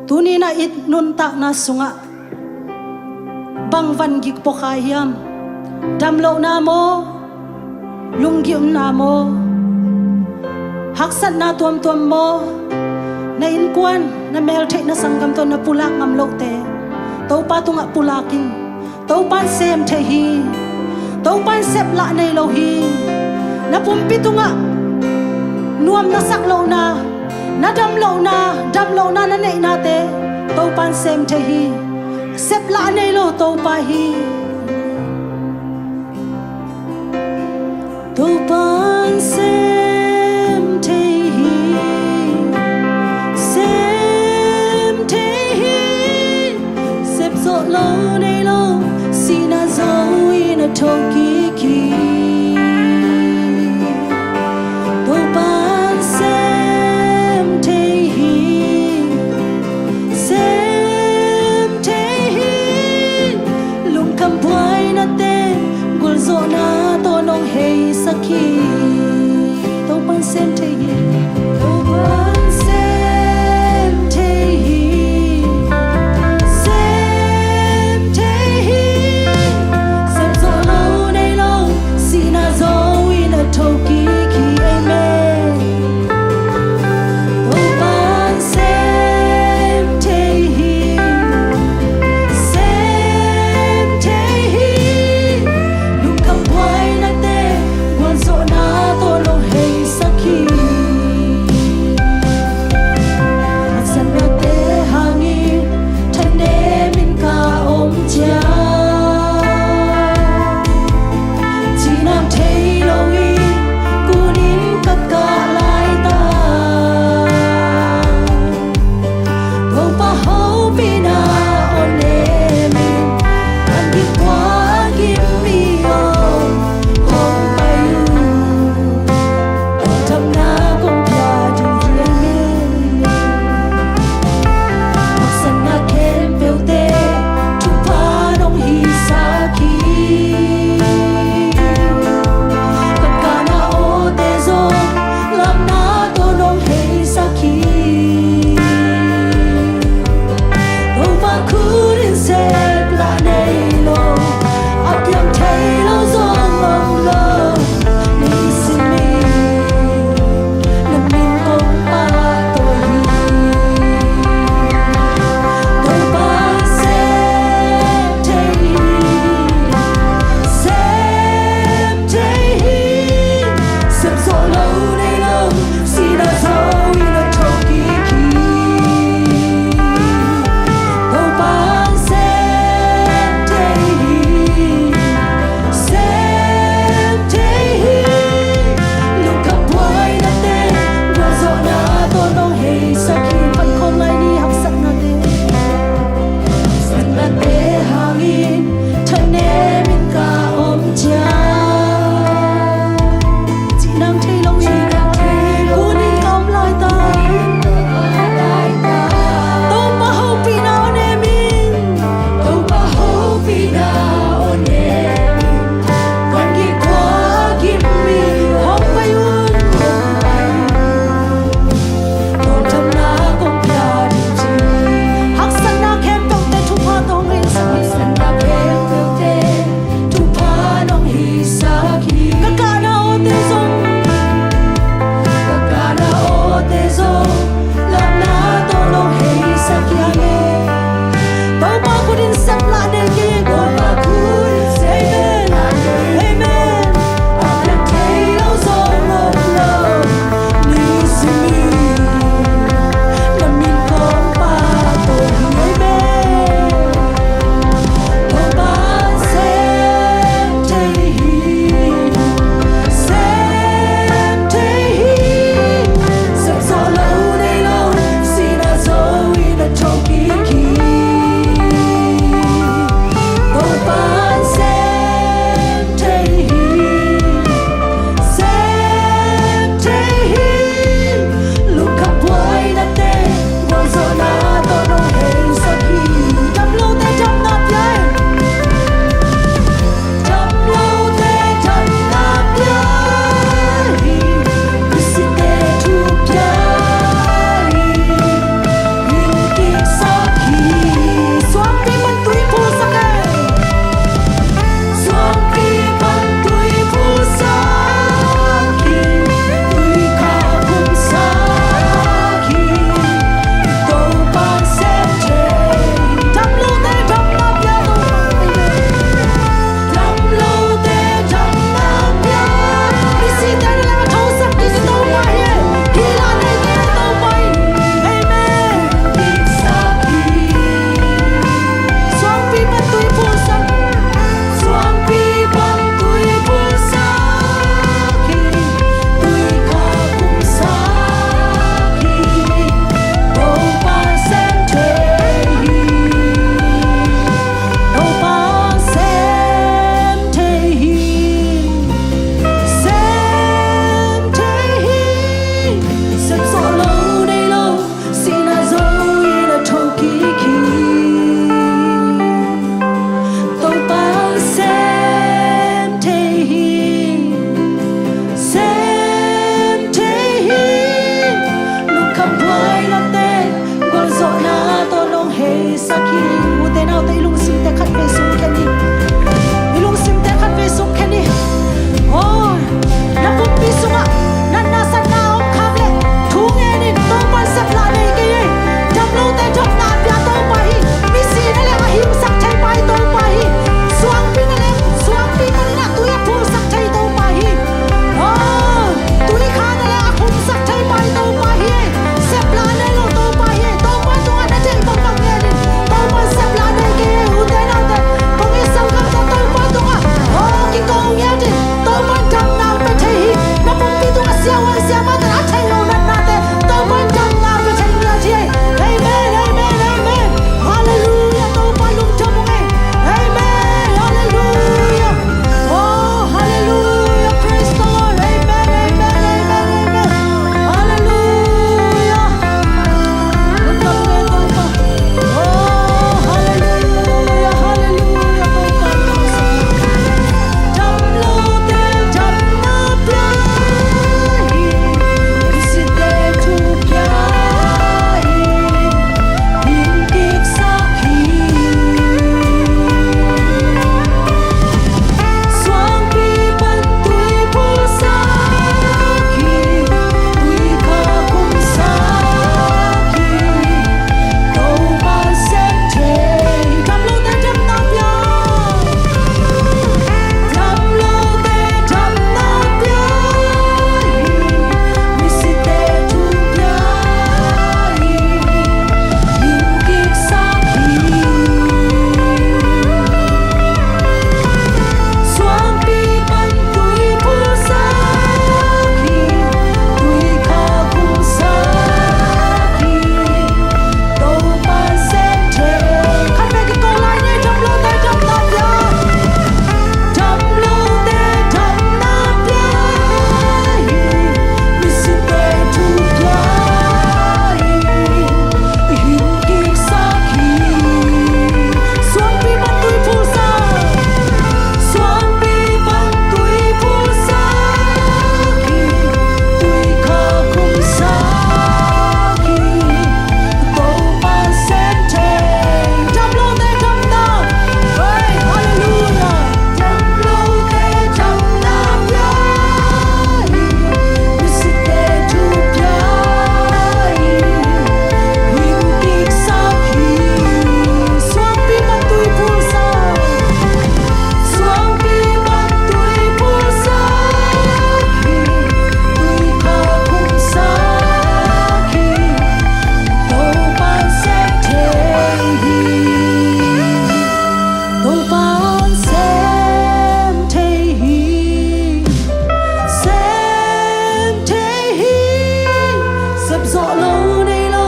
tuni-in ah i nuntakna sungah bang van gik pua kha hiam? Damlohna maw? Lunggimna maw? Haksatna tuamtuam maw? Na innkuan, na meltheih, na sanggam tawh na pulak ngam lohte Topa tungah pulak in. Topa'n sem thei hi. Topa'n seplah nei lo hi. Na pumpi tungah nuam na sak lohna, na dam lohna, dam lohna na neihnate Topa'n sem thei hi. Seplah nei lo Topa hi. Topa'n sem thei hi. Sem thei hi. Sep zawh lo nei lo, sihna zo-in a thokik hi. Topa'n sem thei hi. Sem thei hi. Lungkham buaina ten gulzawhna tawh nong heisak hi. Sepzawh lo nei lo, sihna zo in a thokik hi. Topa sem thei hi, sem thei hi. Lungkham buainate, gualzawhna tawh nong heisak hi. Ute naute, i lungsimte khatvei sungkhen hi. I lungsimte khatvei sungkhen hi. Aw, na pumpi sungah natna satna om khak leh thu ngen in. Topa'n seplah nei kei hi. Dam lote damna pia Topa hi. Misi na leng a hingsak thei pa hi Topa hi. Suangpi na leng, suangpi panin a tui a phulsak thei Topa hi. Aw, tui kha na leng a khumsak thei pa hi Topa hi. Seplah nei lo Topa hi. Topa tungah na deih bangbang ngen in. Topa'n seplah nei kei hi. Ute naute, kong it sanggam tawh Topa tungah, aw, kiko ngiat in. Topa'n damna pia thei hi. Na pumpi tungah siavuan siamahte a thei lo natnate, Topa'n damna pia thei ngiat hi. Amen, amen, amen. Halleluiah, Topa lungdam ung ei. Amen, halleluiah. Oh, halleluiah, praise the Lord. Amen, amen, amen, amen. Halleluiah. Lungdam ung ei Topa. Oh, halleluiah, halleluiah, Topa. Dam lote damna pia hi, misite thu pia hi, hing kiksak hi. Suangpi pan tui phulsak hi, tui kha khumsak hi. Topa'n sem thei hi. Dam lote damna pia. Dam lote damna pia hi. Misite thu pia hi. Hing kiksak hi. Suangpi pan tui phulsak hi. Tui kha khumsak hi. Topa'n sem thei. Khatvei kiko lai ni, dam lote damna pia. Dam lote damna pia hi. Misite thu pia hi. Hing kiksak hi. Suangpi pan tui phulsak. Suangpi pan tui phulsak hi, tui kha khumsak hi, Topa'n sem thei. Dam lote damna, hey, halleluiah. Dam lote damna pia hi, misite thu pia hi, hing kiksak hi. Suangpi pan tui phulsak. Suangpi pan tui phulsak hi, tui kha khumsak hi, Topa'n sem thei hi. Topa'n sem thei hi, sem thei hi. Sepzawh lo nei lo,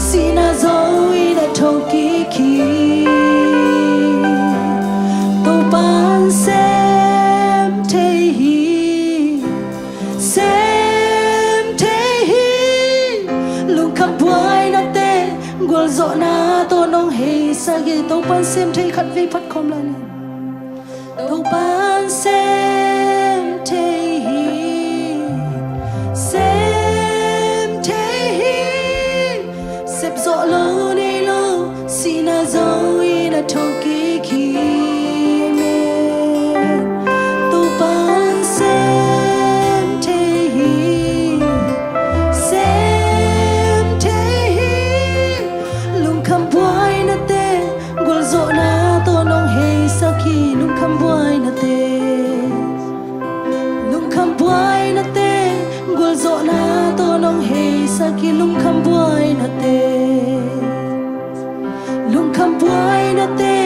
sihna zo in a thokik hi. Topa'n sem thei hi, sem thei hi. Lungkham buainate, gualzawhna tawh nong heisak hi. Topa'n sem thei, khatvei phat khawm lai ni. Topa'n sem thei hi, sem thei hi. Sepzawh lo nei lo, sihna zo in a thokik hi. Amen. Topa'n sem thei hi, sem thei hi. Lungkham buainate, gualzawhna tawh nong heisak hi. Lungkham buainate, lungkham buainate, gualzawhna tawh nong heisak hi. Lungkham buainate, lungkham buainate,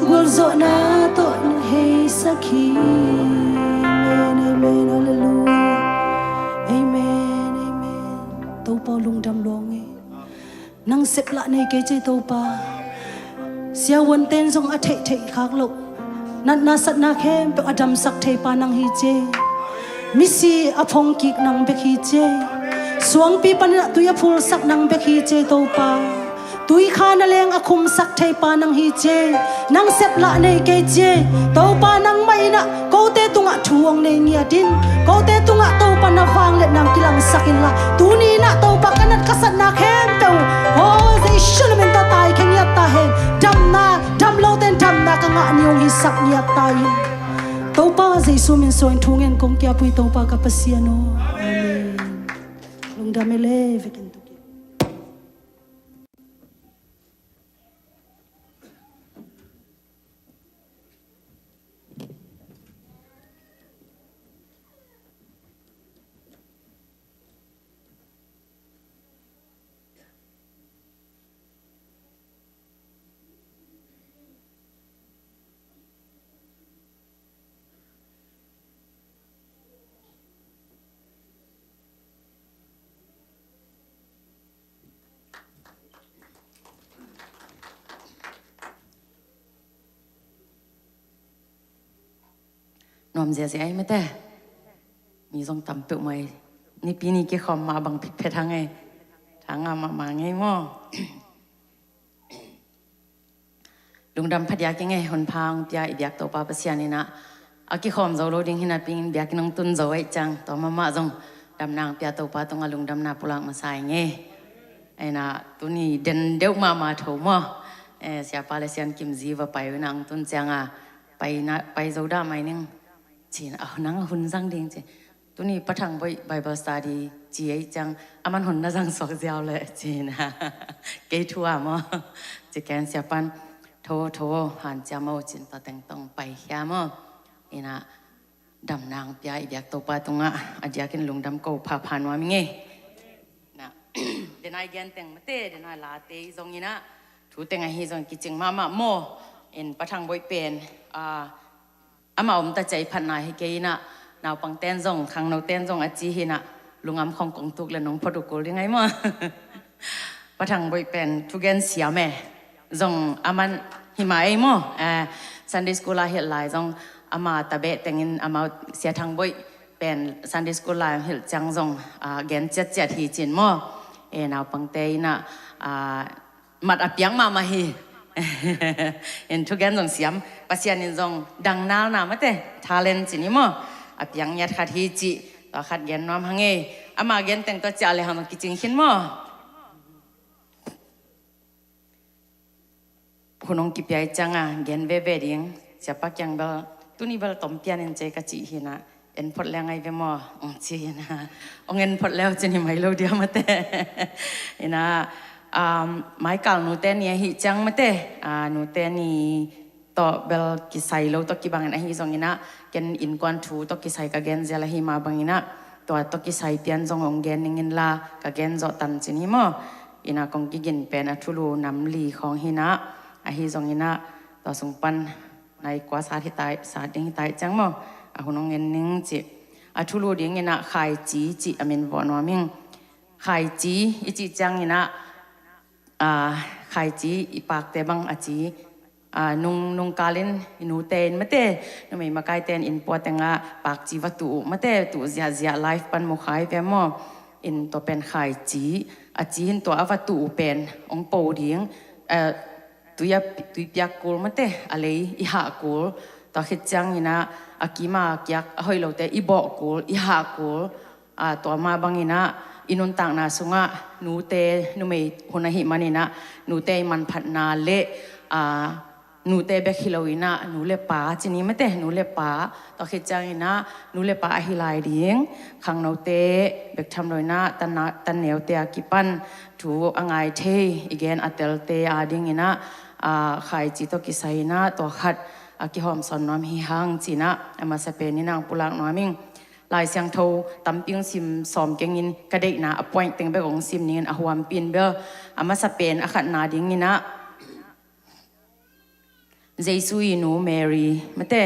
gualzawhna tawh nong heisak hi. Amen, amen, halleluiah. Amen, amen. Topa lungdam lawng e. Nang seplah nei kei ci Topa. Siavuante'n zong a theihtheih khak loh, natna satna khempeuh a damsak thei pa nang hi ci. Misi a phong kik nang bek hi ci. Suangpi panin ah tui a phulsak nang bek hi ci e Topa. Tui kha na leng a khumsak thei pa nang hi ci e. Nang sep lah nei kei ci e. Topa nangmah in ah kote tungah thu hong nei ngiat in. Kote tungah Topa na vangliatna hong kilangsak inla, tuni in ah Topa ka nat ka satna khempeuh, aw, Jesu min tawh taikhia ngiat ta hen. Damna, damlote in damna ka ngah ni hong hisak ngiat ta in. Topa Jesu min suangin thu ngen kong ki-ap uh hi Topa ka Pasian aw. Amen. Lungdam e le, vekin tuk e. Nuam ziahziah ei mate. Mi zong tam peuhmah ei. Nipi ni kikhawm mah bang phitphet hang ei. Tha ngah mahmah ngei maw. Lungdam phadiak ing ei, hun pha hong pia i biak Topa Pasian in ah, a kikhawm zo lo ding hi napi-in biakinn hong tun zo ahih ciang, tua mahmah zong damna hong pia Topa tungah lungdamna pulak masa ing ei. Ahi in ah tuni den deuh mahmah tho maw. Eh, Siapa le Sian Kim zi va pai uh in ah hong tun ciang a, pai na, pai zo dah mai ning. Ci-in, "Ah, nang a hun zang ding," ci. "Tuni Pa Thang Boih Bible study ci ahih ciang, aman hun na zang suak ziau leh," ci-in. "Kei thu a maw," ci ken Siapan, "Tho, tho, hanciam aw," ci-in tua teng tawh hong paikhia maw. In ah damna hong pia i biak Topa tungah a diakin lungdam ko phapha nuam ing ei. Na, den a i gen teng mate, den a late i zong in ah, thu teng ahi zong kicing mahmah maw. In Pa Thang Boih pen, ah, amah om ta ciah i phatna hi kei in ah, naupangte'n zong, khangnote'n zong a ci hi in ah, lungam khawng kong tuk le nong phot uh kul ding ahi maw. Pa Thang Boih pen thugen siam e. Zong aman hi mah ei maw. Eh, Sunday school a hilh lai zong ama tabeh tengin amau Sia Thang Boih pen Sunday school lai hilh ciang zong, ah, gen ciatciat hi ci-in maw. Eh, naupangte in ah, ah, mat a piak mahmah hi. In thugen zong siam, Pasian in zong dangnalna mate, talent ci ni maw, a piak ngiat khat hi cih, tua khat gen nuam hang ei. Ama gen teng tua ciah le hang zong kicing khin maw. Hun hong kipia i ciang a gen veve ding, Siapa kiang bel, tuni bel tom pian in ci ka cih hi in ah, en phot leng ahi ve maw, hong ci hi in ah, hong en phot leu cin hi mai lo dia mate. In ah, um, maikal nute ni ahih ciang mate, ah, nute ni tawh bel kisai lo tawh kibang in ahi zong in ah, ken innkuan thu tawh kisai ka gen zel ahi mah bang in ah, tua tawh kisai pian zong hong gen ning inla, ka gen zawh tan cin hi maw. In ah kong kigin pen a thulu nam li khawng hi in ah, ahi zong in ah, tua sung pan nai kua sat hi tai, sat ding hi tai ciang maw, a hun hong en ning cih. A thulu ding in ah Khaici cih a min vawh nuam ing. Khaici i cih ciang in ah, ah, Khaici i pakte bang a ci, ah, nung, nungkal in i nute in mate, numei makaite in inn pua teng ah pakci va tuh uh mate, tuh ziahziah live pan mu kha hi ve maw. In tua pen Khaici a ci hi in, tua a va tuh uh pen hong po ding, eh, tui a, tui piak kul mate, a lei i hah kul. Tua khit ciang in ah a kim a kiak a hoih lote i bawh kul, i hah kul. Ah, tua mah bang in ah i nuntakna sungah nute, numei hun ahih man in ah nute i manphatna le, ah, nute bek hi lo in ah nu le pa ci ni mate, nu le pa. Tua khit ciang in ah nu le pa ahi lai ding khangnote bek tham lo in ah, tan a, tan neute a kipan thu a ngai thei i gen a telte a ding in ah, ah, Khaici tawh kisai in ah tua khat a kihawmsawn nuam hi hang ci in ah, a masa pen in ah hong pulak nuam ing. Lai Siangtho tampi hong sim sawm keng in, ka deihna a point teng bek hong sim ning in, a huampi in bel, a masa pen a khatna ding in ah, Jesu i nu Mary mate,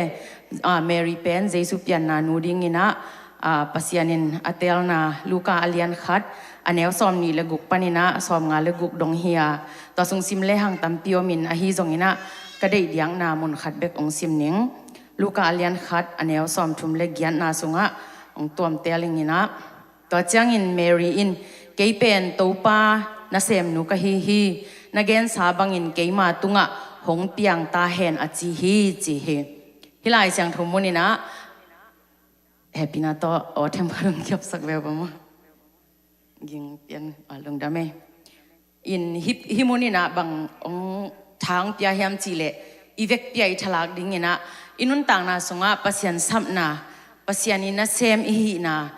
ah, Mary pen Jesu pianna nu ding in ah, ah, Pasian in a teelna Luka a lian khat, a neu sawm nih le guk pan in ah sawm nga le guk dong hi a, tua sung sim le hang tampi om in, ahi zong in ah ka deih diakna mun khat bek hong sim ning. Luka a lian khat, a neu sawm thum le giatna sungah hong tuam teel ing in ah, Tua ciangin Mary in, "Kei pen Topa nasemnu ka hi hi, na gensa bangin keima tungah hong piang ta hen," a ci hi, ci hi. Hih Lai Siangtho muninah, hehpihna tawh aw them khat hong kiapsak ve uh bang maw. Ging pian a lungdam ei. In hih, hih muninah bang hong tha hong pia hiam cihleh, i vekpi-a i thalak dinginah i nuntakna sungah Pasian sapna, Pasian in nasem i hihna,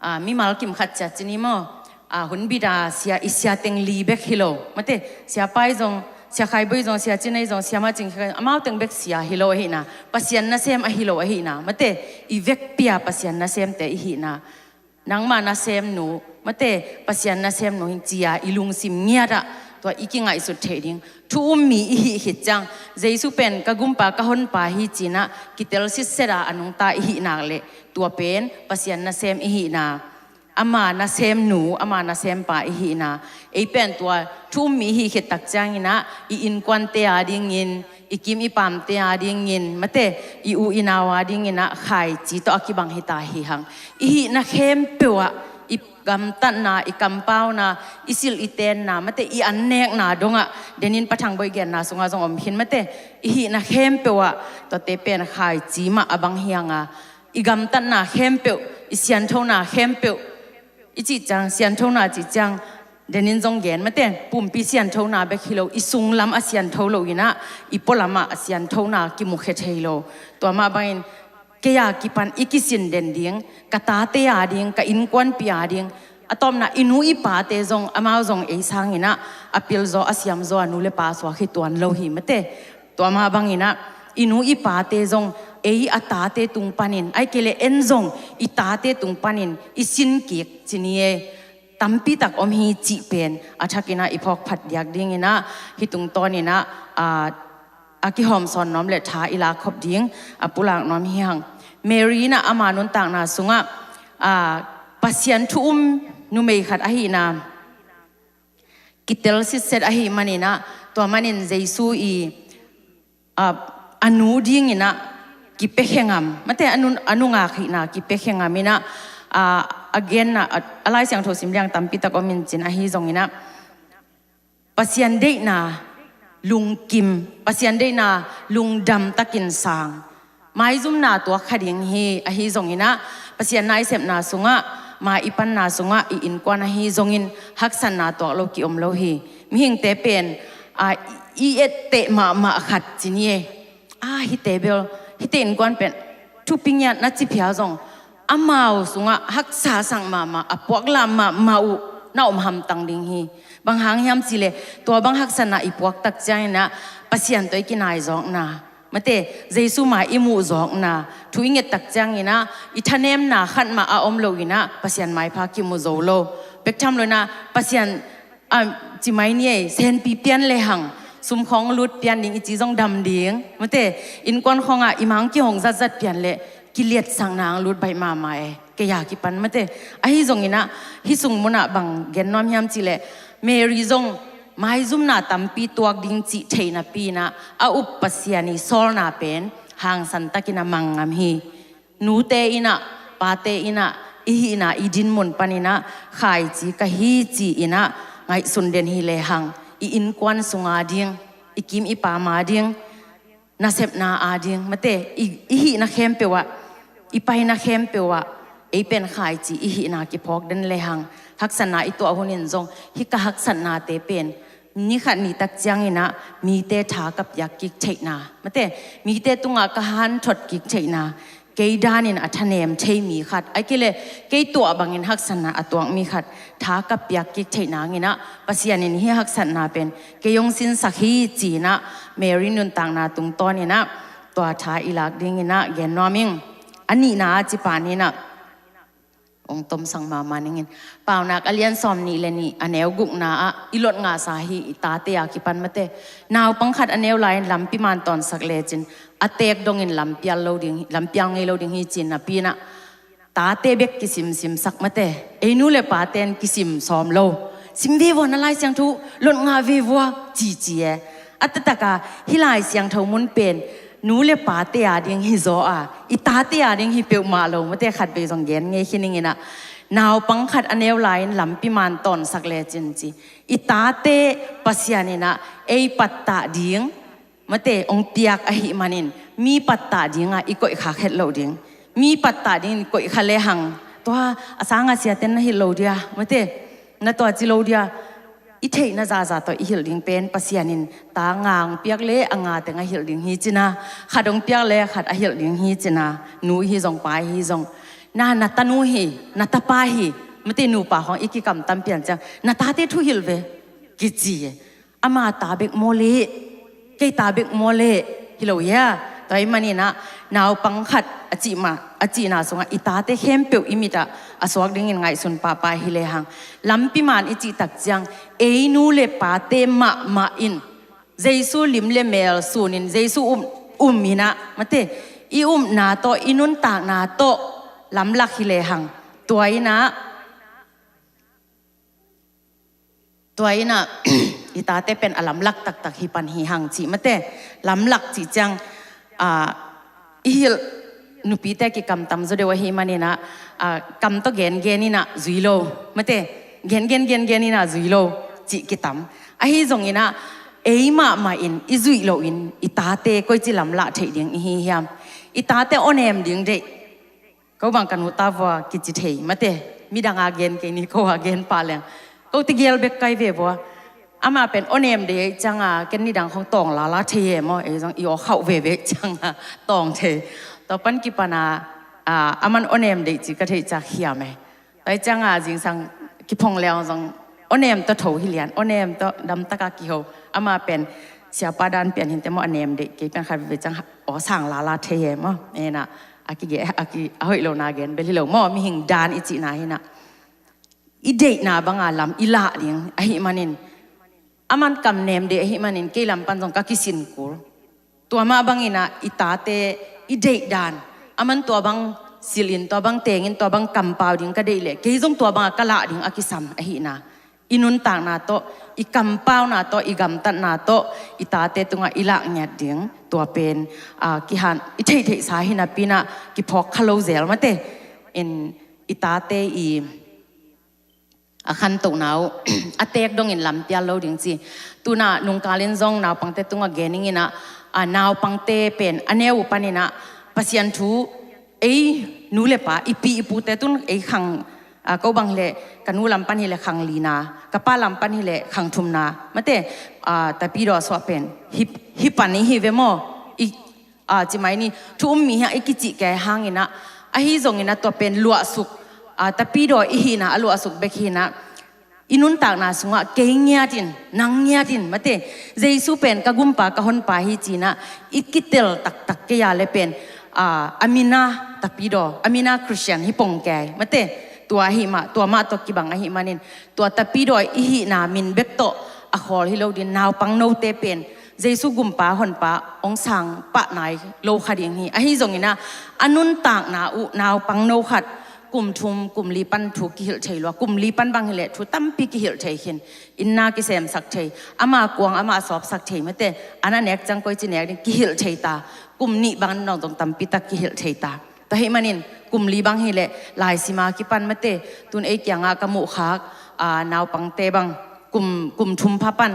a, mimal kim khat ciat ci ni maw, a, hun bit a sia, i sia teng li bek hi lo. Mate, Sia Pai zong, Sia Khai Boi zong, Sia Cin Ei zong, Sia Ma Cing Khai, amau teng bek sia hi lo ahihna, Pasian nasem ahi lo ahihna. Mate, i vekpi-a Pasian nasemte i hihna, nangma nasemnu, mate, Pasian nasemnu hi ci-a i lungsim ngiatah tua i kingaihsut theih ding. Thu um mi i hih khit ciang, Jesu pen ka gumpa, ka honpa hi cinah kitel sitset a a nungta i hih nak leh, tua pen Pasian nasem i hihna, ama nasemnu, ama nasempa i hihna. Ei pen tua thu um mi i hih khit tak cianginah i innkuante a dingin, i kim i pamte a dingin, mate, i u i nau a dinginah khaici tawh a kibang hita hi hang. I hihna khempeuh ah, i gamtatna, i kampauna, i silh i tenna, mate, i annekna dongah, denin Pa Thang Boi genna sungah zong om khin, mate, i hihna khempeuh ah tuate pen khaici mah a bang hi hanga, i gamtatna khempeuh, i sianthona khempeuh, i cih ciang, sianthona cih ciang, denin zong gen, mate, pumpi sianthona bek hi lo, i sunglam a siantho loinah i pualamah a sianthona kimukhia thei lo. Tua mah bangin kei a kipan i kisin den ding, ka tate a ding, ka innkuanpih a ding, a tawpna i nu i pate zong, amau zong ei sanginah a pilzaw, a siamzaw a nu le pa suak hi tuan lo hi, mate. Tua mah banginah i nu i pate zong ei a tate tung panin, ahih kei leh en zong i tate tung panin i sin kik ci ni ei. Tampi tak om hi cih pen a thakinah i phawk phat diak dinginah, hih tungtawninah, a, a kihawmsawn nuam le tha i lak khop ding a pulak nuam hi hang. Mary inah ama nuntakna sungah, a, Pasian thu um numei khat ahihna kitel sitset ahih maninah, tua manin Jesu i, a, a nu dinginah kipiakhia ngam, mate, a nu, a nungak hihna kipiakhia ngam inah, a, a genna, a, a Lai Siangtho sim liang tampi tak om in cin, ahi zonginah Pasian deihna lungkim, Pasian deihna lungdam takin sang, maizumna tuak kha ding hi. Ahi zonginah Pasian na i sepna sungah, ma i panna sungah, i innkuan ahi zongin haksatna tuak lo kiom lo hi. Mihingte pen, a, i etteh mahmah khat ci ni ei. A, hihte bel, hihte innkuan pen thupi ngiat na ci phia zong, amau sungah haksa sak mahmah, a puaklam mahmah uh na om hamtang ding hi. Bang hang hiam cihleh, tua bang haksatna i puak tak cianginah Pasian tawh i kinaizawkna, mate, Jesu mai i muhzawkna, thu i nget tak cianginah i thanemna khat mah a om loinah Pasian maipha kimu zo lo. Bek tham loinah Pasian, a, ci mai ni ei, senpi pian lehang sum khawng lut pian ding i ci zong dam ding, mate, innkuan khawngah i mang kihong zatzat pian leh kiliatsakna ang lut baih mahmah ei, kei a kipan, mate. Ahi zonginah hih sung munah bang gen nuam hiam cihleh, Mary zong maizumna tampi tuak ding cih theih napi inah a up Pasian i sawlna pen hangsan takin a mang ngam hi. Nute inah, pate inah, i hihna i dinmun paninah khaici ka hi ci-inah ngaihsun den hi lehang, i innkuan sunga ding, i kim i pama ding, nasepna a ding, mate, i, i hihna khempeuh ah, i paina khempeuh ah ei pen khaici i hihna kiphawk den lehang, haksatna i tuah hunin zong hih ka haksatnate pen ni khat ni tak cianginah mite tha ka piak kik theihna, mate, mite tungah ka hanthot kik theihna, kei danin a thanem thei mi khat, ahih kei leh kei tuah bangin haksatna a tuak mi khat tha ka piak kik theih nanginah Pasian in hih haksatna pen kei hong sinsak hi ci-inah Mary nuntakna tungtawninah tua tha i lak dinginah gen nuam ing. A nihna a ci paninah hong tomsak mahmah ningin, Paunak a lian sawm nih le nih, a neu gukna ah i lot ngahsa hi, i tate a kipan, mate. Naupang khat a neu lai-in lampi man tawnsak lecin a teek dongin lampial lo ding, lampial ngei lo ding hi ci-in napi inah tate bek kisimsimsak, mate. Ei nu le pate in kisim sawm lo. Sim ve vua na Lai Siangtho, lot ngah ve vua, cici e. A taktak a hih Lai Siangtho mun pen nu le pate a ding hi zaw a, i tate a ding hi peuhmah lo, mate, khatvei zong gen ngei khin ing inah. Naupang khat a neu lai-in lampi man tawnsak lecin ci. I tate Pasian in ah ei pattah ding, mate, hong piak ahih manin, mi pattah dingah i koihkhak het lo ding. Mi pattah dingin koihkha lehang, tua a sanga siaten na hilh lo dia, mate, na tua ci lo dia. I theihna zaza tawh i hilh ding pen Pasian in ta nga hong piak le a nga teng a hilh ding hi cina, khat hong piak le khat a hilh ding hi cina, nu hi zong, pa hi zong. Na, na tanu hi, na tapa hi, mate, nupa khawng i kikamtam pian ciang, na tate thu hilh ve, kici. Ama ta bek maw le, kei ta bek maw le, hi lo hia? Tua ahih manin ah naupang khat a cih mah, a cihna sungah i tate khempeuh i mitah a suak dingin ngaihsun pahpah hi lehang, lampi man i cih tak ciang ei nu le pate mahmah in Jesu lim le mel sunin Jesu um, um in ah, mate, i upna tawh, i nuntakna tawh lamlak hi lehang, tua in ah, tua in ah i tate pen a lamlak taktak hi pan hi hang cih, mate. Lamlak cih ciang, ah, i hilh nupite kikamtam zaw deuh ahih manin ah, ah, kam tawh gengen in ah zui lo, mate. Gengen gengen in ah zui lo cih kitam. Ahi zongin ah ei mahmah in i zuih loin i tate koici lamlah theih ding i hi hiam? I tate awnem ding deih. Ko bang ka nu ta vua kici thei, mate. Midang a gen kei ni, ko a gen pah leng, ko tegel bek kai ve vua. Amah pen awnem deih cianga ken nidang khawng tawng lala thei e maw, ei zong i aw khauh veve cianga tawng thei. Tua pan kipana, a, aman awnem deih ci ka theih ciak hiam e. Tua cianga zingsang kiphong leng zong awnem tawh tho hi lian, awnem tawh damtaka kiho. Amah pen siapa dan pian hinte maw, a nem deih kei pian khat veve ciang aw sang lala thei e maw. Ena a kige, a ki, a hoih lo na gen bel hi lo maw, mihing dan i cihna hi na. I deihna banga lam i lah ding ahih manin, aman kam nem deih ahih manin kei lam pan zong ka kisin kul. Tua mah bangin ah i tate i deih dan, aman tua bang silhin, tua bang tengin, tua bang kampau ding ka deih leh kei zong tua banga ka lah ding a kisam ahihna. I nuntakna tawh, i kampauna tawh, i gamtatna tawh i tate tungah i lah ngiat ding, tua pen, a, kihan, i theihtheihsa hi napi-in ah kiphawk kha lo zel mate. In i tate i a khantohna uh a teek dongin lampial lo ding ci. Tuna nungkalin zong naupangte tungah gen ing in ah, a, naupangte pen a neu uh panin ah Pasian thu, ei nu le pa, i pi i pute tun ei khang, a, ko bang hileh ka nu lam pan hileh khang lina, ka pa lam pan hileh khang thumna mate, a, tapidaw suah pen hi, hi pan i hi ve maw? I a, ci mai ni, thu um mi hiang i kicih kei hangin ah, ahi zongin ah tua pen luahsuk, a, tapidaw i hihna a luahsuk bek hi-in ah, i nuntakna sungah kei ngiatin, nang ngiatin mate, Jesu pen ka gumpa, ka honpa hi ci-in ah i kitel taktak kei a leh pen, a, a min a tapidaw, a min a Christian hi pong kei mate. Tua ahih mah, tua mah tawh kibang ahih manin, tua tapidaw i hihna min bek tawh a khawl hi lo ding, naupang note pen Jesu gumpa honpa hong sang pah nai lo kha ding hi. Ahi zongin ah, a nuntakna uh naupang no khat kum thum, kum li pan thu kihilh thei lua, kum li pan bang hileh thu tampi kihilh thei khin, inn na kisemsak thei, ama kuang ama sawpsak thei mate, an a nek ciang koici nek ding kihilh thei ta, kum nih bang nong zong tampi tak kihilh thei ta. Tua ahih manin kum li bang hileh laisima kipan mate, tun ei kiangah ka muhkhak, a, naupangte bang kum, kum thum pha pan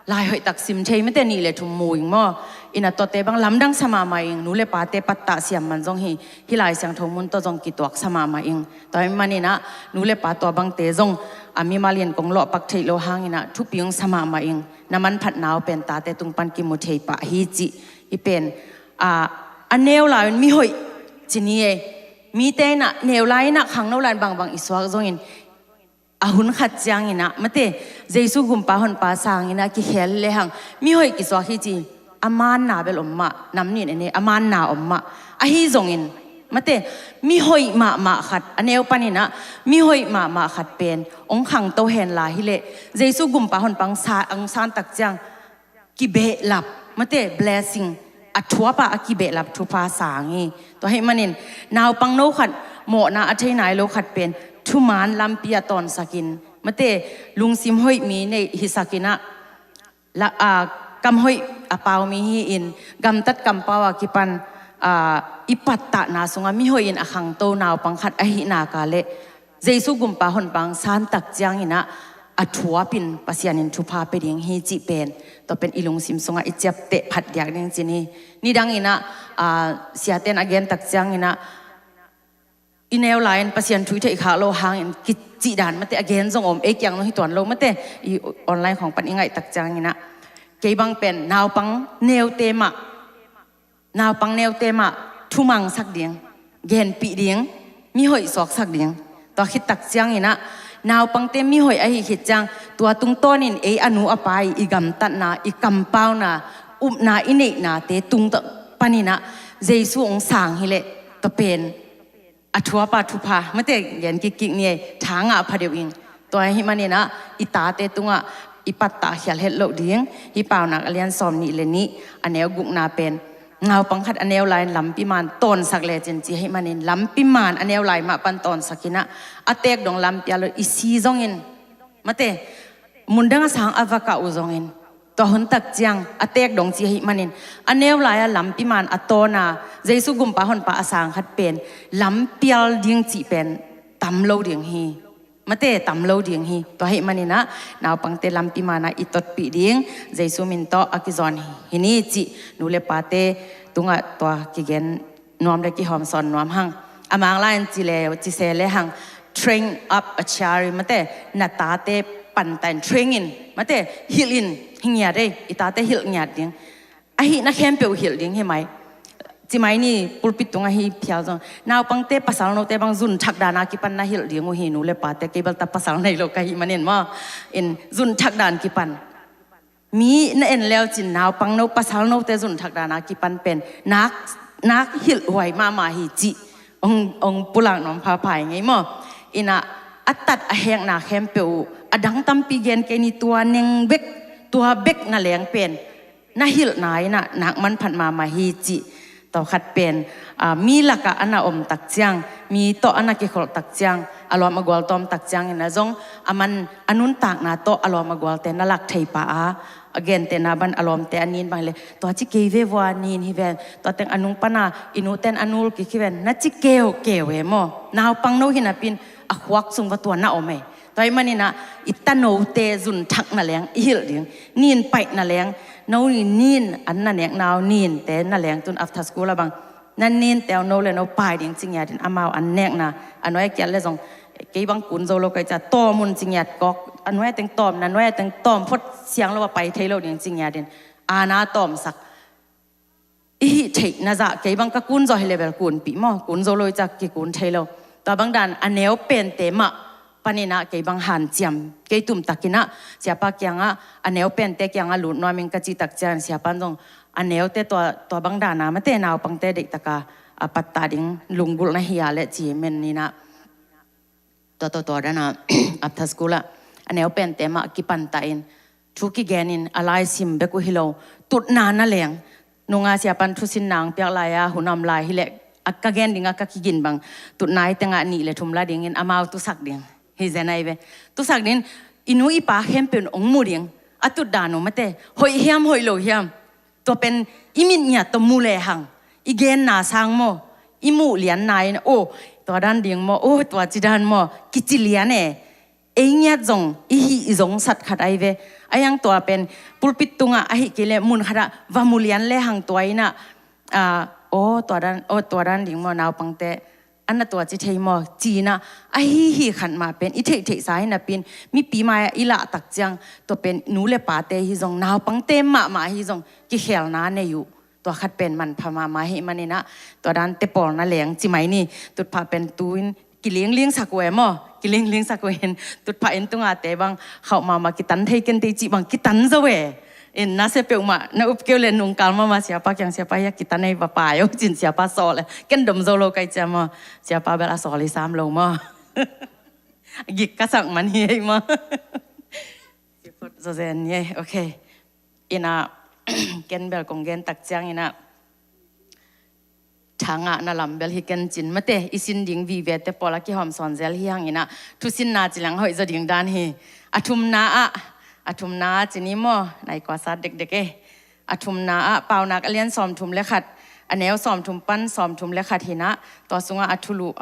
lai hoih tak sim thei mate, nih le thum mu ing maw. Ina tuate bang lamdang sa mahmah ing, nu le pate pattah siam man zong hi, hih Lai Siangtho mun tawh zong kituak sa mahmah ing. Tua ahih manin ah nu le pa tua bangte zong a mimalin kong lawhpak theih lo hangin ah thupi hong sa mahmah ing. Na manphatna uh pen tate tung pan kimu thei pah hi cih i pen, a, a neu lai-un mihoih ci ni ei. Mite in ah neu lai-in ah khangno lai-in bangbang i suak zongin, a hun khat ciangin ah mate, Jesu gumpa honpa sangin ah kikhel lehang mihoih kisuak hi ci. A manna bel om mah, nam nih in en ei, a manna om mah. Ahi zongin mate, mihoih mahmah khat, a neu panin ah mihoih mahmah khat pen hong khangto henla hileh Jesu gumpa honpa hong sa, hong san tak ciang kibehlap mate, blessing, a thuap a, a kibehlap thupha sang hi. Tua ahih manin naupang no khat, mawhna a thei nai lo khat pen thuman lampi a tawnsakin mate, lungsim hoih mi nei hisakin ah, la, a, kam hoih a pau mi hi-in, gamtat kampau a kipan, a, i pattahna sungah mihoih in a khangto naupang khat ahih nak leh Jesu gumpa honpa hong san tak cianginah a thuapin Pasian in thupha pia ding hi cih pen, tua pen i lungsim sungah i ciapteh phat diak ding cin hi. Nidang inah siaten a gen tak cianginah i neu lai-in Pasian thu i theih khak lo hangin kicih dan mate a gen zong om, ei kiang zong hi tuan lo mate, i online khawng pan i ngaih tak cianginah kei bang pen naupang neute mah naupang neute mah thumangsak ding, genpih ding, mihoih suaksak ding. Tua khit tak cianginah naupangte mihoih ahi khit ciang tua tungtawnin ei a nu a pa i gamtatna, i kampauna, upna i neihnate tung paninah Jesu hong sang hileh tua pen a thuapa thupha mate gen kikkik ni ei, tha ngah pha deuh ing. Tua ahih maninah i tate tungah i pattah khial het loh ding. Hih Paunak a lian sawm nih le nih a neu gukna pen naupang khat a neu lai-in lampi man tawnsak lecin ci ahih manin lampi man a neu lai mah pan tawnsak inah a teek dong lampi a lo i si zongin mate mundang a sang a va kah uh zongin tua hun tak ciang a teek dong ci ahih manin a neu lai-a lampi man a tawna Jesu gumpa honpa a sang khat pen lampial ding cih pen tam lo ding hi. Mate tam lo ding hi. Tua ahih maninah naupangte lampi manah i totpih ding Jesu min tawh a kizawn hi ni cih nu le pate tungah tua kigen nuam le kihawmsawn nuam hang. A mang lai-in ci le ci se le hang, train up a child, mate na tate pantain train in mate hilh in hi ngiat ei, i tate hilh ngiat ding. Ahi na khempeuh hilh ding hi mai. Ci mai ni pulpit tungah hi phial zong naupangte pasal note bang zun thak dana kipan na hilh ding uh hi nu le pate, kei balta pasal nei lo ka hih manin maw in zun thak dan kipan. Mi na en leucin naupang no pasal note zun thak dana kipan pen nak nak hilh huai mahmah hi cih ong ong pulak nuam phapha i ngei maw. Inah a tat a hekna khempeuh uh a dang tampi gen kei ni, tua neng bek tua bek na leng pen na hilhna inah nak manphat mahmah hi cih. Tawkhat pen mi lakah a na om tak ciang, mi tawh a na kikholh tak ciang, a lawm a gual tawm tak ciang inah zong a man a nuntakna tawh a lawm a gualte na lak thei pah a, a gentehna ban a lawmte a nin bang hileh tua ci kei ve vua, nin hi ven, tua teng a nung pana i nuten a nul kik hi ven na ci keukeu e maw. Naupang no hi napin a khuak sung va tua na om e. Tua ahih maninah i tanote zun thak na leng i hilh ding, nin paih na leng, no nin an na nekna uh ninte na leng tun after school a bang na ninte uh no le no pai ding ci ngiatin amau an nekna a nuai kiat le zong kei bang kun zo lo kai ca tawm un ci ngiat kawk a nuai teng tawm na nuai teng tawm phot siang lo a pai thei lo ding ci ngiatin ana tawmsak i hih theih na zah kei bang ka kun zaw hi level kunpih maw, kun zo lo i cak kikun thei lo. Tua bang dan a neu pente mah paninah kei bang hanciam kei tumtakinah siapa kiangah a neu pente kiangah lut nuamin ka cih tak ciang siapa in zong a neute tua tua bang dana mate naupangte deihtaka a pattah ding lunggulh na hi a leh ci men ninah tua tua tua dana after school ah a neu pente mah kipantah in thu kigenin a laisim bek uh hi lo, tutna na leng nunga siapan thusin nang piak lai-a hun a om lai hileh a ka gen dingah ka kigin bang tutna i tengah nih le thum la dingin amau tusak ding hi zen ai ve. Tusak dingin i nu i pa khempeuh in ong mu ding a tutdan uh mate hoih hiam hoih lo hiam. Tua pen i mit ngiat tawh mu lehang i genna sang maw, i muh lianna in aw tua dan ding maw, aw tua ci dan maw kici lian e. Ei ngiat zong i hih i zong sat khat ai ve. A hiang tua pen pulpit tungah ahi kei le mun khatah va mu lian lehang tua inah aw tua dan aw tua dan ding maw, naupangte an na tua ci thei maw cinah ahi hi khat mah pen i theihtheihsa hi napin mipi mai-ah i lah tak ciang tua pen nu le pate hi zong naupangte mahmah hi zong kikhelna nei uh. Tua khat pen manpha mahmah hi maninah tua dan tepawl na leng ci mai ni. Tutphah pen tu-in kilinglingsak uh e maw, kilinglingsak uh in tutphah in tungate bang khauh mahmah kitan thei kentei cih bang kitan zo e. In na sia peuhmah na upkeu le nungkal mahmah siapa kiang siapa hia kitan ei va pai o cin siapa sawl e. Ken dom zo lo kai cia maw, siapa bel a sawl i sam lo maw. Gik ka sak man hi ei maw. Siapa zo zen ye, okay. Inah ken bel kong gen tak ciang inah thangah na lam bel hi ken cin mate i sin ding vivete pawl a kihawm sawn zel hi hang inah thusinna ci leng hoih zaw ding dan hi. A thumna ah a thumna ah ci ni maw, nai kua sat dekdek e. A thumna ah Paunak a lian sawmthum le khat a neu sawmthum pan sawmthum le khat hinah tua sungah a thulu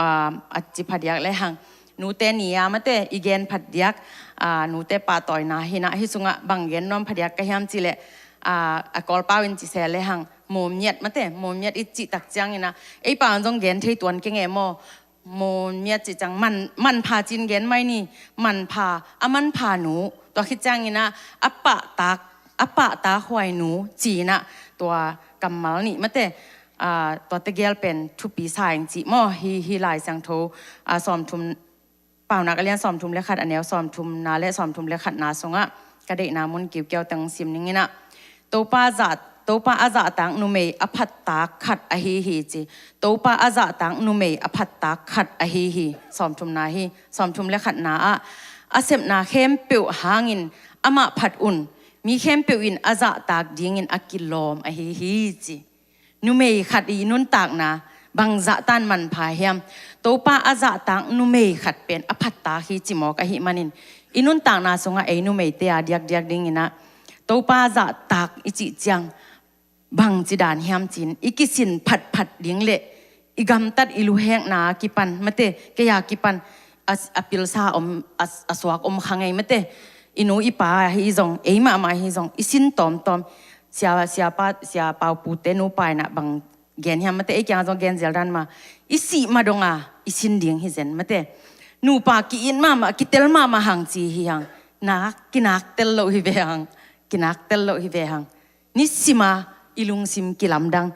a ci phadiak le hang nute ni a mate i gen phadiak, a, nute pahtawina hi-in ah, hih sungah bang gen nuam phadiak ka hiam cih leh, a, a Kawlpau in ci se lehang, mawmiat mate, mawmiat i cih tak ciangin ah, ei pau in zong gen thei tuan keng e maw, mawmiat cih ciang man, manpha ci-in gen mai ni, manpha, a manpha nu, tua khit ciangin ah, a pahtak, a pahtak huai nu ci-in ah, tua kammal nih mate, a, tua tegel pen thupi sa ing cih maw, hih, hih Lai Siangtho, a, sawmthum, Paunak a lian sawmthum le khat, a neu sawmthumna le sawmthum le khatna sungah ka deihna mun kiukiau teng sim ning in ah, Topa zah, Topa a zahtak numei a phattak khat ahi hi ci. Topa a zahtak numei a phattak khat ahi hi. Sawmthumna hi, sawmthum le khatna ah, a sepna khempeuh hangin amah phat un, mi khempeuh in a zahtak dingin a kilawm ahi hi ci. Numei khat i nuntakna bang zahtan manpha hiam? Topa a zahtak numei khat pen a phattak hi ci mawk ahih manin, i nuntakna sungah ei numeite a diakdiak dingin ah, Topa zahtak i cih ciang bangci dan hiam ci-in, i kisin phatphat ding le i gamtat i luhekna a kipan mate, kei a kipan a, a pilsa om, a, a suak om kha ngei mate, i nu i pa ahi zong, ei mahmah ahi zong, i sin tawmtawm, sia, sia pa, sia Pau Pute nupa in ah bang gen hiam mate, ei kiangah zong gen zel dan mah, i sih ma dong a i sin ding hi zen mate. Nupa ki-it mahmah, kitel mahmah hang ci hi hang. Nak, kinak tel loh hi ve hang. Kinak tel loh hi ve hang. Nisim a i lungsim kilamdang.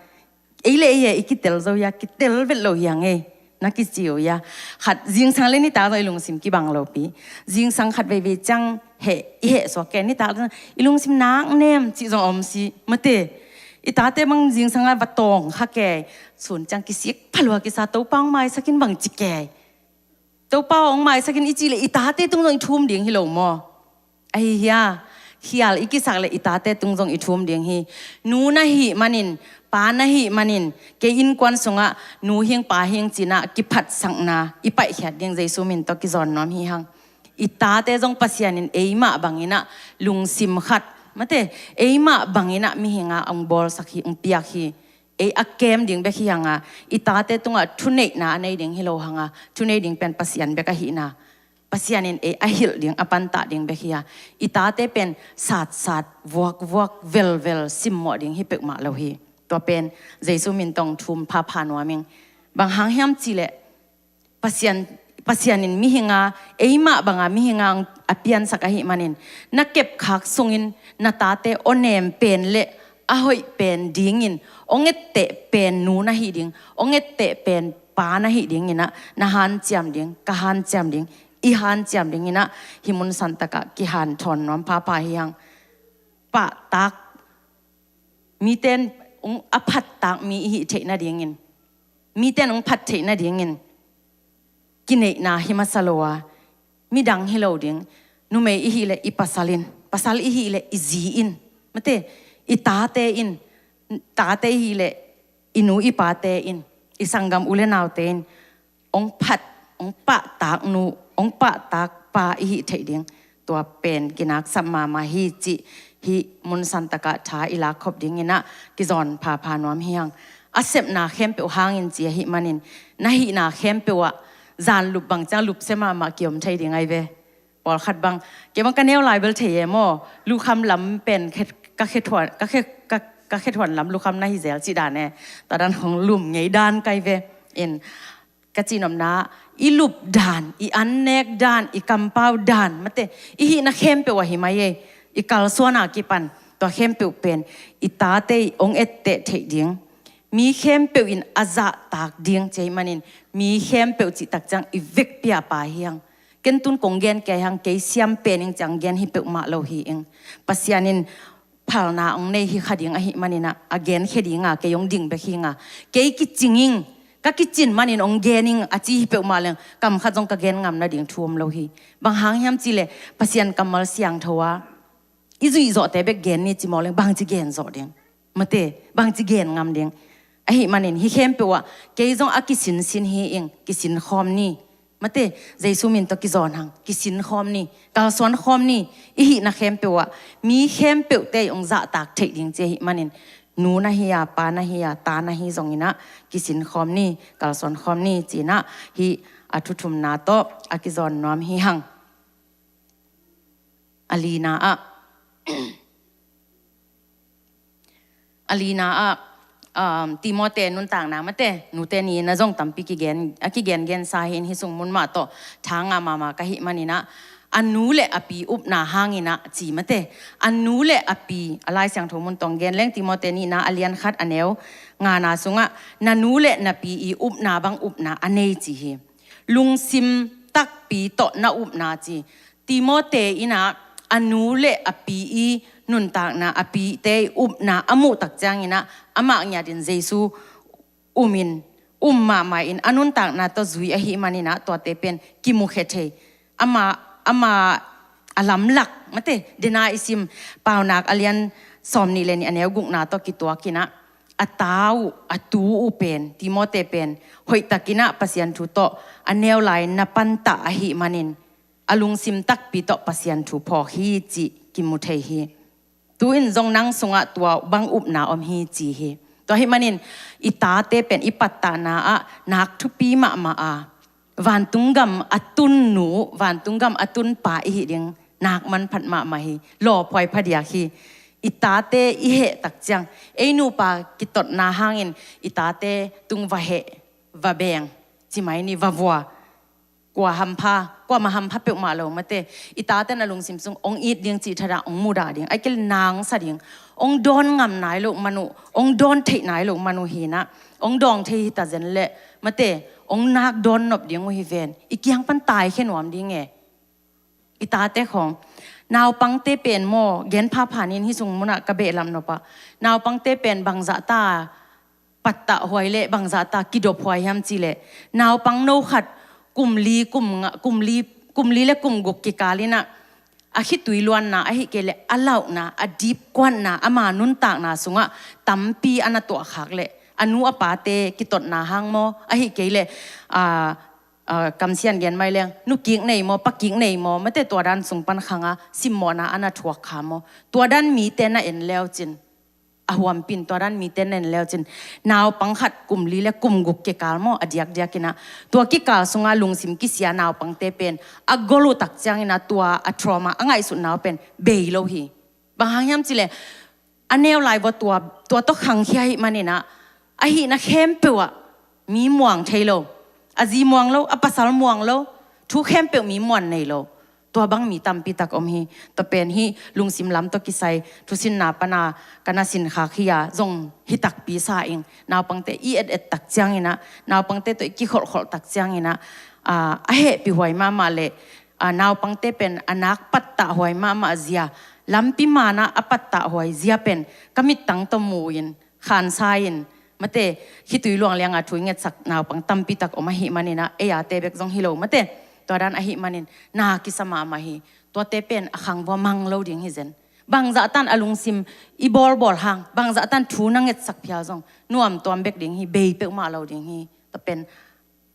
Ei le ei e, i kitel zo hi a, kitel vet lo hi hang e. Na kici uh hi a. Khat zingsang le nitak zong i lungsim kibang lopi. Zingsang khat veivei ciang heh, i heh suak kei, nitak zong i lungsim nak nem cih zong om si mate. I tate bang zingsang a va tawng kha kei, sun ciang kisik phalua kisa, Topa hong maisak in bang ci kei. Topa hong maisak in i cih leh i tate tung zong i thum ding hi lo maw? Ahi hi a, khial i kisak leh i tate tung zong i thum ding hi. Nu na hih manin, pa na hih manin, kei innkuan sungah nu hing pa hing ci-in ah kiphatsakna i paihkhiat ding Jesu min tawh kizawn nuam hi hang. I tate zong Pasian in ei mah bangin ah lungsim khat mate, ei mah bangin ah mihing a hong bawlsak hi, hong piak hi. Ei a kem ding bek hi hang a, i tate tungah thuneihna a nei ding hi lo hang a, thunei ding pen Pasian bek ahihna. Pasian in ei a hilh ding, a pantah ding bek hi a, i tate pen satsat, vuakvuak, velvel, simmawh ding hi peuhmah lo hi. Tua pen Jesu min tawh thum phapha nuam ing. Bang hang hiam cih leh Pasian, Pasian in mihing a, ei mah bang a mihing a hong a piansak ahih manin, na kepkhak sungin na tate awnem pen le a hoih pen dingin, hong etteh pen nu na hih ding, hong etteh pen pa na hih dingin ah, na hanciam ding, ka hanciam ding, i hanciam dingin ah, hih mun santak ah kihanthawn nuam phapha hi hang. Pahtak, mite in hong a phattak mi i hih theih nadingin, mite in hong phat theih nadingin, kineihna hi masa lo a, midang hi lo ding, numei i hih leh i pasal in, pasal i hih leh i zi in, mate, i tate in, tate i hih leh i nu i pate in, i sanggam u le naute in, hong phat, hong pahtak nu, hong pahtak pa i hih theih ding, tua pen kinaksap mahmah hi cih, hih mun santak ah tha i lak khop dingin ah kizawn phapha nuam hi hang. A sepna khempeuh hangin ci ahih manin, na hihna khempeuh ah zan lup bang ciang lupsia mahmah kiom thei ding ahi ve. Pawlkhat bang, kei bang ka neu lai bel thei e maw, lukham lam pen khe, ka khe thuan, ka khe, ka, ka khe thuan lam lukham na hi zel cih dan e. Tua dan hong lum ngei dan ka hi ve. In, ka cihnopna, i lup dan, i annek dan, i kampau dan, mate, i hihna khempeuh ah hi mai e, i kalsuan a kipan, tua khempeuh pen i tate in hong etteh theih ding, mi khempeuh in a zahtak ding ci ahih manin, mi khempeuh cih tak ciang i vekpi a pa hi hang. Ken tun kong gen kei hang, kei siam pen ing ciang gen hi peuhmah lo hi ing. Pasian in phalna hong nei hi kha ding ahih manin ah, a genkhia ding a kei hong ding bek hi ing a, kei kicing ing, ka kicin manin hong gen ing a ci hi peuhmah leng, kam khat zong ka gen ngam nading thu om lo hi. Bang hang hiam cih leh Pasian kammal siangtho a i zuih zawhte bek gen ni ci mawk leng, bangci gen zawh ding? Mate, bangci gen ngam ding? Ahih manin hih khempeuh ah kei zong a kisinsin hi ing, kisin khawm ni. Mate, Jesu min tawh kizawn hang, kisin khawm ni, kalsuan khawm ni. I hihna khempeuh ah, mi khempeuhte in hong zahtak theih ding ci ahih manin, nu na hi a, pa na hi a, ta na hi zongin ah, kisin khawm ni, kalsuan khawm ni ci-in ah, hih a thuthumna tawh a kizawn nuam hi hang. A lina ah, a lina ah, um, Timote nuntakna mate, nute ni na zong tampi kigen, a kigengensa hi in, hih sung mun mah tawh tha ngah mahmah ka hih manin ah, a nu le a pi upna hangin ah ci mate, a nu le a pi, a Lai Siangtho mun tawh gen leng Timote nihna a lian khat a neu ngana sungah, na nu le na pi i upna bang upna a nei ci hi. Lungsim takpi tawh na upna ci. Timote in ah a nu le a pi i nuntakna, a pite i upna a muh tak ciangin ah amah ngiatin Jesu um in, um mahmah in, a nuntakna tawh zui ahih manin ah tuate pen kimukhia thei. Ama, ama a lamlak mate, dena i sim Paunak a lian sawmnih le nih a neu gukna tawh kituakin ah, a ta uh, a tu uh pen, Timote pen hoihtakin ah Pasian thu tawh a neu lai-in na pantah ahih manin, a lungsim takpi tawh Pasian thu phawk hi cih kimu thei hi. Tu-in zong nang sungah tua bang upna om hi ci hi. Tua ahih manin i tate pen i pattahna ah nak thupi mahmah a, vantung gam a tun nu, vantung gam a tun pa i hih ding nak manphat mahmah hi. Lawphuai phadiak hi. I tate i heh tak ciang, ei nupa kitotna hangin i tate tung va heh, va beng, ci mai ni, va vua. Kua hampha, kuamah hampha peuhmah lo mate. I tate na lungsim sung hong it ding cih thadah, hong mudah ding, ahih kei leh nangsa ding, hong dawn ngam nai loh man uh, hong dawn theih nai loh man uh hi in ah, hong dawng thei hi ta zen leh mate, hong nak dawn nop ding uh hi ven. I kiang pan taikhia nuam ding e. I tate khawng, naupangte pen maw, gen phapha ning, hih sung munah ka behlap nop ah, naupangte pen bangzah ta pattah huai leh bangzah ta kidop huai hiam cih leh, naupang no khat kum li, kum nga, kum li, kum li le kum guk kikal in ah, a khitui luanna ahih kei leh a lauhna, a dipkuatna, ama nuntakna sungah tampi a na tuahkhak leh, a nu a pate kitotna hang maw, ahih kei leh, a, a, kamsian gen mai leng, nu kik nei maw, pa kik nei maw mate, tua dan sung pan khang a simmawhna a na thuak kha maw, tua dan mite na en leucin, a huampin tua dan mite na en leucin, naupang khat kum li le kum guk kikal maw, a diakdiakin ah, tua kikal sungah lungsim kisia naupangte pen a gol uh tak ciangin ah tua a trauma, a ngaihsutna uh pen bei lo hi. Bang hang hiam cih leh, a neu lai vua tua, tua tawh khangkhia ahih manin ah, a hihna khempeuh ah mi muang thei lo, a zi muang lo, a pasal muang lo, thu khempeuh mi muan nei lo, tua bang mi tampi tak om hi. Tua pen hih lungsim lam tawh kisai thusinna pan a ka na sinkhak hi a, zong hi takpi sa ing. Naupangte i et et tak ciangin ah, naupangte tawh i kikholhkholh tak ciangin ah, a, a hehpih huai mahmah leh, a, naupangte pen a nak pattah huai mahmah zia, lampi man ah a pattah huai zia pen ka mittang tawh mu-in, khansa-in mate, khitui luang lianga thu i ngetsak naupang tampi tak om ahih manin ah, ei ate bek zong hi lo mate, tua dan ahih manin na kisa mahmah hi. Tuate pen a khang vua mang lo ding hi zen. Bangzah tan a lungsim i bawlbawl hang, bangzah tan thu na ngetsak phial zong nuamtuam bek ding hi, bei peuhmah lo ding hi. Tua pen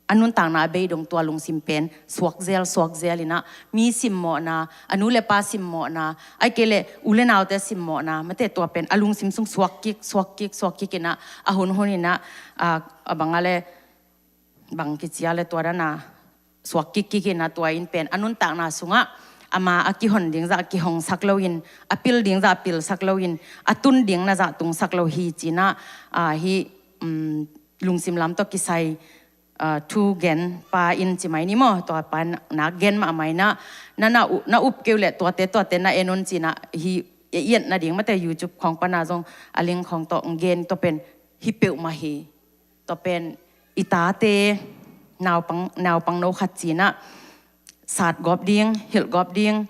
a nuntakna a bei dong, tua lungsim pen suakzel, suakzel in ah, mi simmawhna, a nu le pa simmawhna, ahih kei leh u le naute simmawhna mate, tua pen a lungsim sung suak kik, suak kik, suak kik in ah, a hunhun in ah, a, a bang a leh, bang kici a leh, tua dan a suak kik kik in ah, tua in pen a nuntakna sungah ama a kihon ding zah kihongsak loin, a pil ding zah pilsak loin, a tun ding na zah tungsak lo hi ci in ah, a, hih, um, lungsim lam tawh kisai, a, thu gen pa in ci mai ni maw, tua pa in nak gen mahmah in ah, na, na u-, na up kei uh leh tuate, tuate na en un ci in ah, hih i etna ding mate, YouTube khawng pan a zong a link khawng tawh gen, tua pen hi peuhmah hi. Tua pen i tate, naupang, naupang no khat ci in ah, satgawp ding, hilhgawp ding,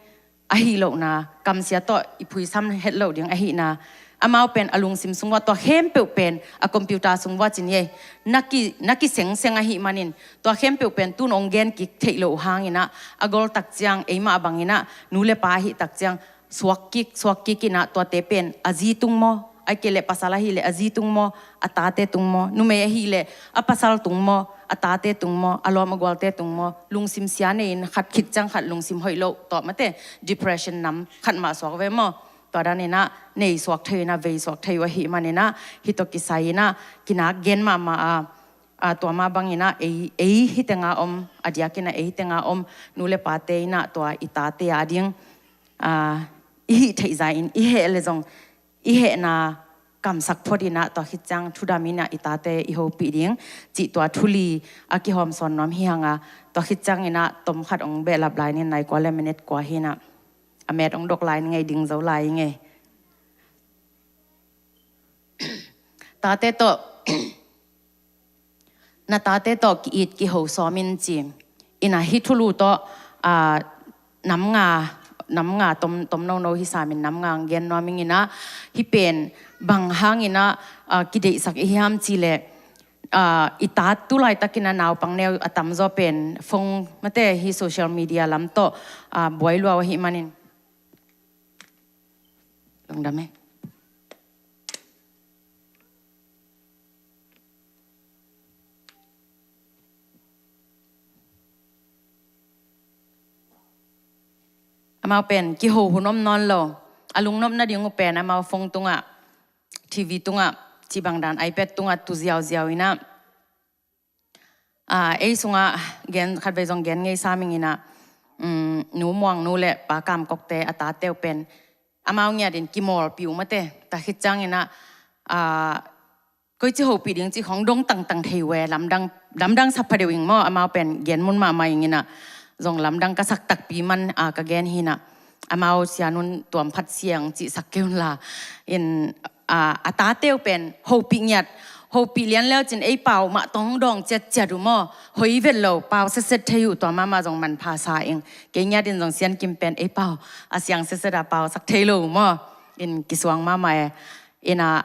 ahi lohna, kamsia tawh i phuisam het loh ding ahihna. Amau pen a lungsim sung vua tua khempeuh pen a computer sung vua ci ni ei, na ki, na kisengseng ahih manin, tua khempeuh pen tun hong gen kik theih loh hangin ah, a gol tak ciang, eimah bangin ah nu le pa ahih tak ciang, suak kik, suak kik in ah, tuate pen a zi tung maw, ahih kei leh pasal ahih leh a zi tung maw, a tate tung maw, numei ahih leh a pasal tung maw, a tate tung maw, a lawm a gualte tung maw, lungsim sia nei-in khat khit ciang khat lungsim hoih loh tawh mate, depression nam khat mah suak ve maw. Tua dan in ah nei suak thei in ah, vei suak thei uh ahih manin ah, hih tawh kisai in ah kinak gen mahmah a, a, tua mah bangin ah ei, ei hi tenga om, a diakin ah ei hi tenga om nu le pate in ah tua i tate a ding, a, i hih theih zah in i heh le zong i hehna kamsak phot in ah tua khit ciang thudam in ah i tate i hopih ding cih tua thu li a kihawm sawn nuam hi hang a, tua khit ciangin ah tom khat ong behlap lai ning, nai kua le minute kua hi in ah a met ong dok lai ning ei, ding zo lai ning ei. Tate tawh, na tate tawh ki-it kiho sawm in ci. In ah hih thulu tawh, a, nam nga, nam nga tom, tom nono hi sam in nam nga ong gen nuam ing in ah, hih pen bang hangin ah, a, kideihsak i hiam cih leh, a, i tate tu laitakin ah naupang neu a tamzaw pen phone mate, hih social media lam tawh, a, buai lua uh ahih manin. Lungdam e. Amau pen kiho hun om nawn lo. A lungnop nading uh pen amau phone tungah, TV tungah, cih bang dan iPad tungah tu ziauziau in ah, a, ei sungah gen, khatvei zong gen ngei sam ing in ah, um, Nu Muang nu le Pa Kam Kok te a tate uh pen amau ngiat in kimawlpih uh mate. Tua khit ciangin ah, a, koici hopih ding cih khong dong tangtang thei uh e, lamdang, lamdang sa phadeuh ing maw, amau pen gen mun mahmah ing in ah, zong lamdang ka sak takpi man, a, ka gen hi in ah, amau sianun tuam phat siang cih sak kei un la. In, a, a tate uh pen hopih ngiat, hopih lian leu cin ei pau mah tong dawng ciatciat uh maw, hoi vet lo, pau setset thei uh, tua mahmah zong manpha sa ing. Kei ngiat in zong Sian Kim pen ei pau a siang setset a pau sak thei lo uh maw, in kisuang mahmah e. In ah,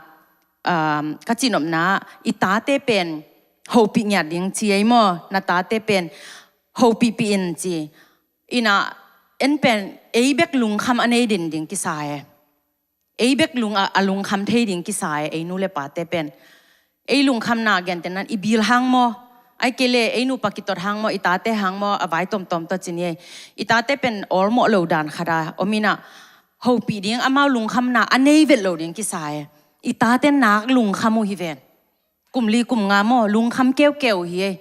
um, ka cihnopna, i tate pen hopih ngiat ding ci ei maw, na tate pen hopihpih in ci. In ah, en pen ei bek lungkham a nei den ding kisa e. Ei bek lung a, a lungkham thei ding kisa e, ei nu le pate pen. Ei lungkhamna gentehna in i bil hang maw, ahih kei leh ei nupa kitot hang maw, i tate hang maw, a vai tomtom tawh ci ni ei. I tate pen awlmawh lo dan khat a om in ah, hopih ding amau lungkhamna a nei vet lo ding kisa e. I tate nak lungkham uh hi ven. Kum li kum nga maw, lungkham keukeu uh hi ei.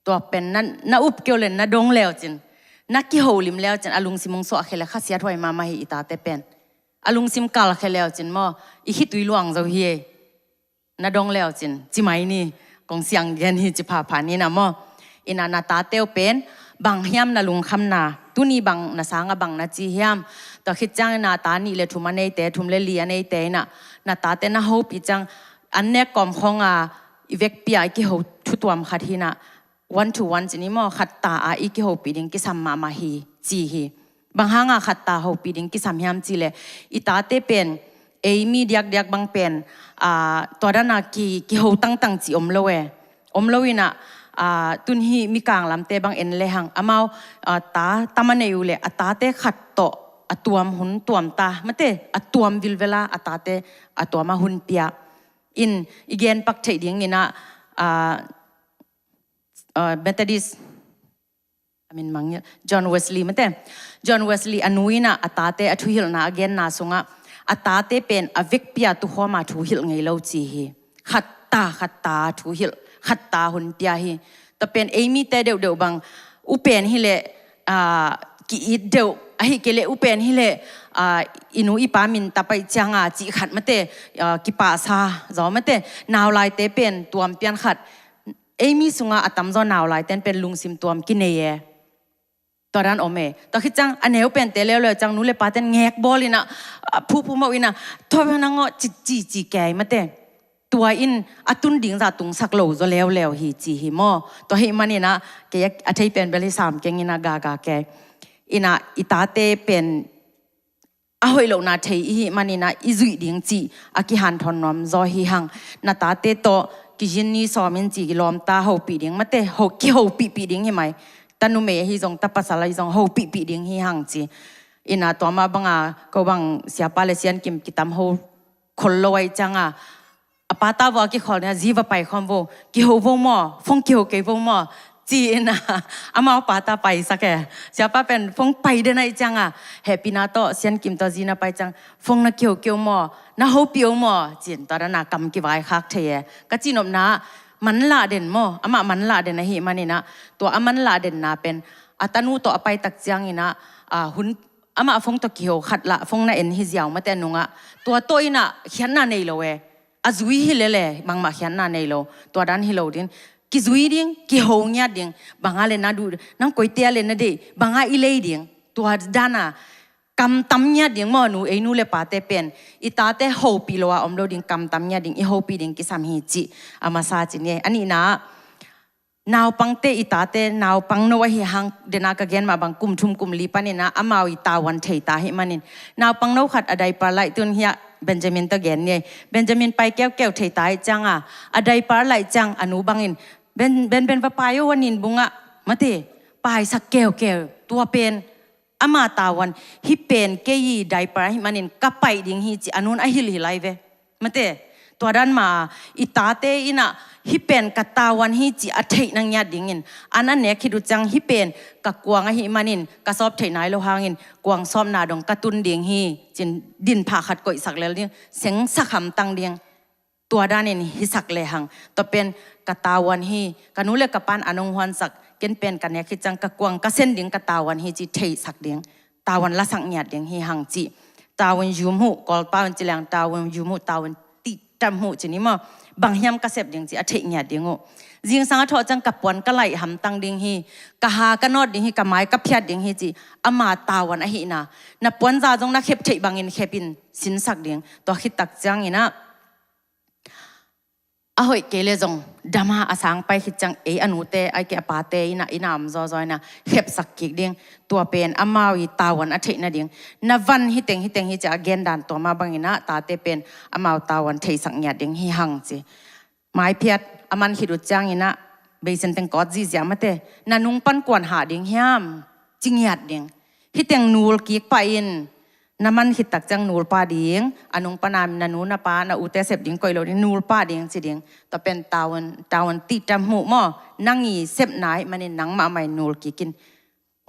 Tua pen na, na up keu le na dong leu cin, na kiho lim leu cin, a lungsim ong suah khia le khasiathuai mahmah hi i tate pen. A lungsim kal khia leu cin maw, i khitui luang zo hi ei. Na dong leu cin, ci mai ni, kong siang gen hi ci phapha ni na maw. In ah na tate uh pen, bang hiam na lungkhamna, tuni bang na sang ah bang na ci hiam. Tua khit ciangin ah ta nih le thum a neite, thum le li a neite in ah, na tate na hopih ciang, an nek kawm khawng a i vekpi a i kiho thu tuam khat hi in ah, one to one ci ni maw, khat ta a i kihopih ding kisam mahmah hi, ci hi. Bang hang a khat ta hopih ding kisam hiam cih leh, i tate pen ei mi diakdiak bang pen, a, tua dan a ki, kiho tangtang cih om lo e. Om lo in ah, a, tun hih mikang lamte bang en le hang, amau, a, ta tam a nei uh leh a tate khat tawh a tuam hun tuam ta, mate, a tuam vilvel a, a tate a tuam a hun pia. In i gen pak theih dingin ah, a, a, Methodist, a min mangngilh, John Wesley mate. John Wesley a nu in ah a tate a thuhilhna a genna sungah, a tate pen a vekpi a tukhawm a thuhilh ngei lo ci hi. Khat ta, khat ta thuhilh, khat ta hun pia hi. Tua pen ei mite deuhdeuh bang, u pen hi leh, a, ki-it deuh, ahih kei leh u pen hi leh, a, i nu i pa min tap ahih ciang a cih khat mate, a, kipahsa zaw mate. Nau laite pen tuam pian khat, ei mi sungah a tamzaw nau laiten pen lungsim tuam kinei e. Tua dan om e. Tua khit ciang a neu pente leuleu ciang nu le paten ngek bawl in ah, a, phuphu mawh in ah, tua bel nang aw ci, ci, ci kei mate. Tua in a tun ding zah tungsak lo zaw leuleu hi ci hi maw. Tua ahih manin ah kei a, a thei pen bel hi sam keng in ah gaga kei. In ah i tate pen a hoih lohna thei i hih manin ah i zuih ding cih a kihanthawn nuam zaw hi hang. Na tate tawh kizin ni sawm in ci, kilawmta hopih ding mate, ho, kihopihpih ding hi mai. Ta numei ahi zong, ta pasal ahi zong, hopihpih ding hi hang ci. In ah tua mah bang a, ko bang Siapa le Sian Kim kitam ho khol lo ahih ciang a, a pata vawh a kikholh ni a, zi va pai khawm vo, kiho vo maw, phone kiho kei vo maw, ci in ah, amau pata paisak e. Siapa pen phone pai den ahih ciang a, hehpihna tawh Sian Kim tawh zi na pai ciang, phone na kiho kei uh maw, na hopih uh maw, ci in tua dan a kam kivaikhak thei e. Ka cihnopna, manlah den maw, amah manlah den ahih maninah, tua a manlah denna pen a tanu tawh a paitak cianginah, a, hun, amah phone tawh kiho khat lah phone na en hi ziau mate nungah, tua tawh inah khiatna nei lo e. A zui hi lele bangmah khiatna nei lo, tua dan hi lo ding. Kizui ding, kiho ngiat ding. Banga le na duh, nang koitea le na deih, banga i lei ding. Tua dana kamtam ngiat ding maw, nu, ei nu le pate pen i tate hopih lo a om lo ding, kamtam ngiat ding, i hopih ding kisam hi cih a masa ci ni. A nihna, naupangte, i tate naupangno ahi hang, dena ka gen mah bang kum thum kum li paninah amau i tavuan thei ta ahih manin, naupangno khat a diaper laih tun hiah Benjamin tawh gen ni. Benjamin pai keukeu thei ta ahih cianga a diaper laih ciang a nu bangin, Ben, Ben, Ben, va pai o, a nin bungah mate, paisak keukeu. Tua pen ama tavuan, hih pen kei i diaper ahih manin ka paih ding hi ci a nun a hilhhilh lai ve. Mate, tua dan ma i tate inah hih pen ka tavuan hi ci a theihna ngiat dingin, an a nek khit uh ciang hih pen ka kuang ahih manin ka sawp theih nai lo hangin kuang sawpna dong ka tun ding hi cin dinphah khat koihsak lel ding, sengsak hamtang ding. Tua danin hisak lehang, tua pen ka tavuan hi, ka nu le ka pan a nong huansak, ken pen ka nek khit ciang ka kuang ka sen ding, ka tavuan hi ci theihsak ding, tavuan lasak ngiat ding hi hang ci. Tavuan yum huh, Kawl paun ci leng tavuan yum huh, tavuan tihtam huh ci ni maw, bang hiam ka sep ding ci a theih ngiat ding uh. Zingsang a thawh ciang ka puan ka laih hamtang ding hi, ka ha ka nawt ding hi, ka mai ka phiat ding hi ci, ama tavuan ahihna. Na puanza zong na khep theih bangin khepin sinsak ding. Tua khit tak cianginah a hoih kei le zong dama a sang pai khit ciang ei a nute, ai kei a pate inah, inah om zawzaw inah khepsak kik ding. Tua pen amau i tavuan a theih nading. Na van hiteng hiteng hi ci a gendan tua mah banginah tate pen amau tavuan theihsak ngiat ding hi hang ci. Maiphiat a man khit uh cianginah beisen teng kawt zihziah mate, na nung pan kuan hah ding hiam ci ngiat ding. Hiteng nul kik pah in, na man khit tak ciang nul pah ding, a nung pana na nu na pa na ute sep ding koih lo ding, nul pah ding ci ding. Tua pen tavuan, tavuan tihtam huh maw, nang i sepna ahih manin nang mahmah in nul kik in.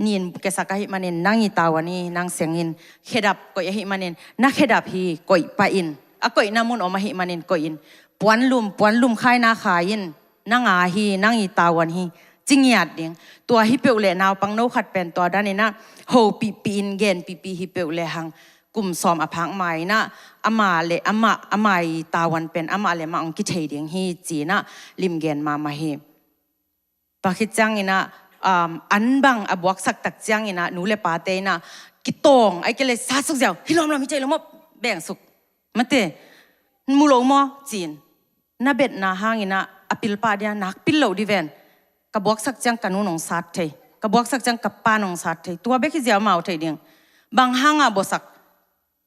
Nin kesak ahih manin nang i tavuan hi, nang seng in. Khedap koih ahih manin na khedap hi, koih pah in. A koihna mun om ahih manin koih in. Puanlum, puanlum khaina khai in. Nang a hi, nang i tavuan hi ci ngiat ding. Tua hi peuh leh naupangno khat pen tua daninah hopihpih in, genpihpih hi peuh lehang kum sawm a phak mainah ama le ama, ama i tavuan pen ama le ama hong kithei ding hi cinah limgen mahmah hi. Tua khit cianginah, um, an bang a buaksak tak cianginah nu le pate inah kitawng, ai kei le satsuk ziau, hi lawmlawm hi ceih lo maw, bengsuk. Mate, mu lo maw cin. Na betna hanginah a pil pah dia, nak pil lo di ven. Ka buaksak ciang ka nu nong sat thei, ka buaksak ciang ka pa nong sat thei, tua bek hi ziau mau thei ding. Bang hanga buaksak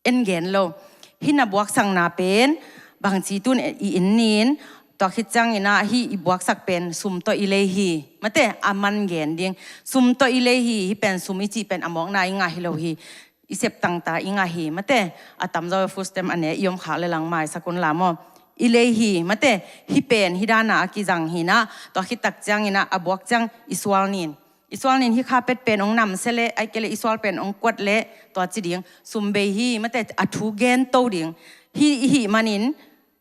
en gen lo. Hih na buaksakna pen bangci tun i in nin, tua khit cianginah hih i buaksak pen sum tawh i lei hi. Mate, a man gen ding. Sum tawh i lei hi, hih pen sum i cih pen a mawkna i ngah hi lo hi. I sep tangta i ngah hi. Mate, a tamzaw food stamp a ne i om khak le lang maisak un la maw. I lei hi. Mate, hih pen hih dana a kizang hinah, tua khit tak cianginah a buak ciang i sual nin. I sual nin hi kha pet pen ong namsia le, ai kei le i sual pen ong kuat le, tua ci ding, sum bei hi, mate, a thu gen to ding. Hi, hi manin,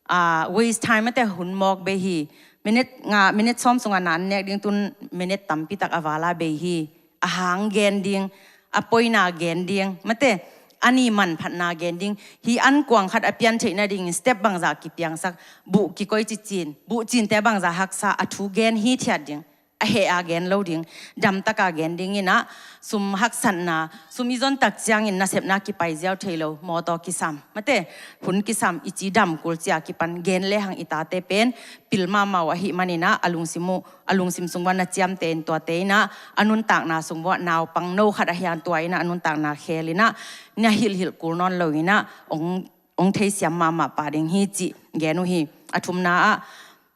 a, waste time, mate, hun mawk bei hi. Minute nga, minute sawm sunga na an nek ding tun minute tampi tak a vala bei hi. A hang gen ding, a poina gen ding, mate, a ni manphatna gen ding. Hi an kuang khat a pian theih nadingin step bangzah kipiangsak, buh kikoih cicin, buh cinte bangzah haksa, a thu gen hi thiat ding. A heh a gen lo ding, damtaka gen dinginah, sum haksatna, sum i zon tak ciangin nasepna kipai ziau thei lo, mawtaw kisam, mate, hun kisam, i ci dam kul cia kipan gen lehang i tate pen pil mahmah uh ahih maninah, a lungsim uh, a lungsim sung uah na ciamte in tuate inah, a nuntakna sung uah naupangno khat ahi hang tua inah a nuntakna khel inah, na hilhhilh kul nawn lo inah, ong ong theisiam mahmah pah ding hi cih gen uh hi. A thumna ah,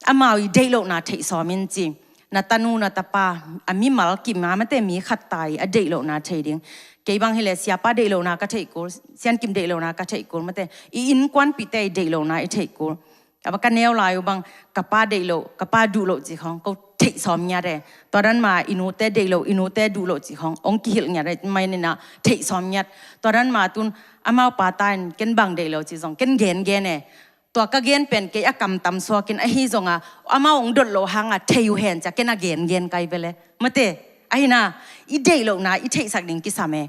amau i deih lohna theih sawm in ci. Na tanu na tapa, a mimal kim a, mate, mi khat ta i a deih lohna thei ding. Kei bang hileh siapa deih lohna ka theih kul, Siankim deih lohna ka theih kul, mate, i innkuanpihte i deih lohna i theih kul. A ba ka neu lai uh bang, ka pa deih loh, ka pa duh loh cih khawng ko theih sawm ngiat e. Tua dan ma i nute deih loh, i nute duh loh cih khawng ong kihilh ngiat e, mai nina theih sawm ngiat. Tua dan ma tun amau pa ta in ken bang deih loh cih zong ken gen gen e. Tua ka gen pen kei a kamtam suakin ahi zonga, amau hong dot loh hanga thei uh hen cia ken a gengen kai vele. Mate, ahi na, i deih lohna i theihsak ding kisam e.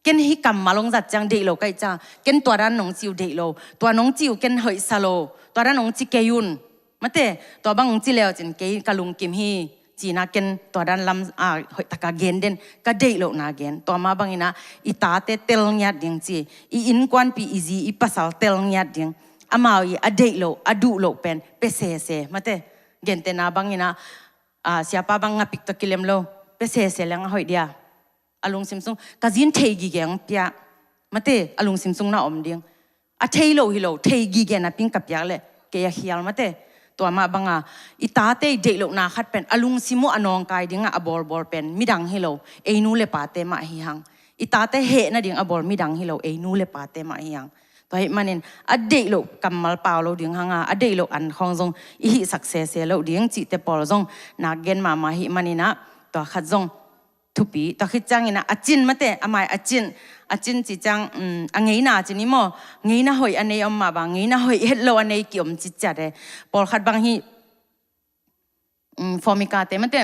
Ken hih kammal hong zat ciang deih lo ka hih ciang, ken tua dan nong ci uh deih lo, tua nong ci uh ken hoihsa lo, tua dan nong ci kei un. Mate, tua bang hong ci leu cin kei ka lungkim hi, cina ken tua dan lam a hoihtaka gen den, ka deih lohna gen. Tua mah bangina i tate tel ngiat ding ci, i innkuanpi i zi i pasal tel ngiat ding. Amau i a deih loh, a duh loh pen, pe sese, mate. Gentehna bangina, a, siapa bang ngapik tawh kilem lo, pe sese leng a hoih dia. A lungsim sung, ka zin thei gige hong pia. Mate, a lungsim sung na om ding. A thei lo hi lo, thei gige napi-in ka piak leh, kei a khial mate. Tua mah banga, i tate i deih lohna khat pen, a lungsim uh a nawngkai dinga a bawlbawl pen, midang hi lo, ei nu le pate mah hi hang. I tate heh nading a bawl midang hi lo, ei nu le pate mah hi hang. Tua ahih manin, a deih loh kammal pau lo ding hanga, a deih loh an khawng zong, i hihsak sese lo ding, cihte pawl zong, nak gen mahmah ahih maninah, tua khat zong, thupi, tua khit ciangin a, a cin mate, a mai a cin, a cin ci ciang, um, a ngeina cin i maw, ngeina hoih a nei om mah bang, ngeina hoih het lo a nei ki om ciciat e. Pawlkhat bang hi, um, fawmika te mate,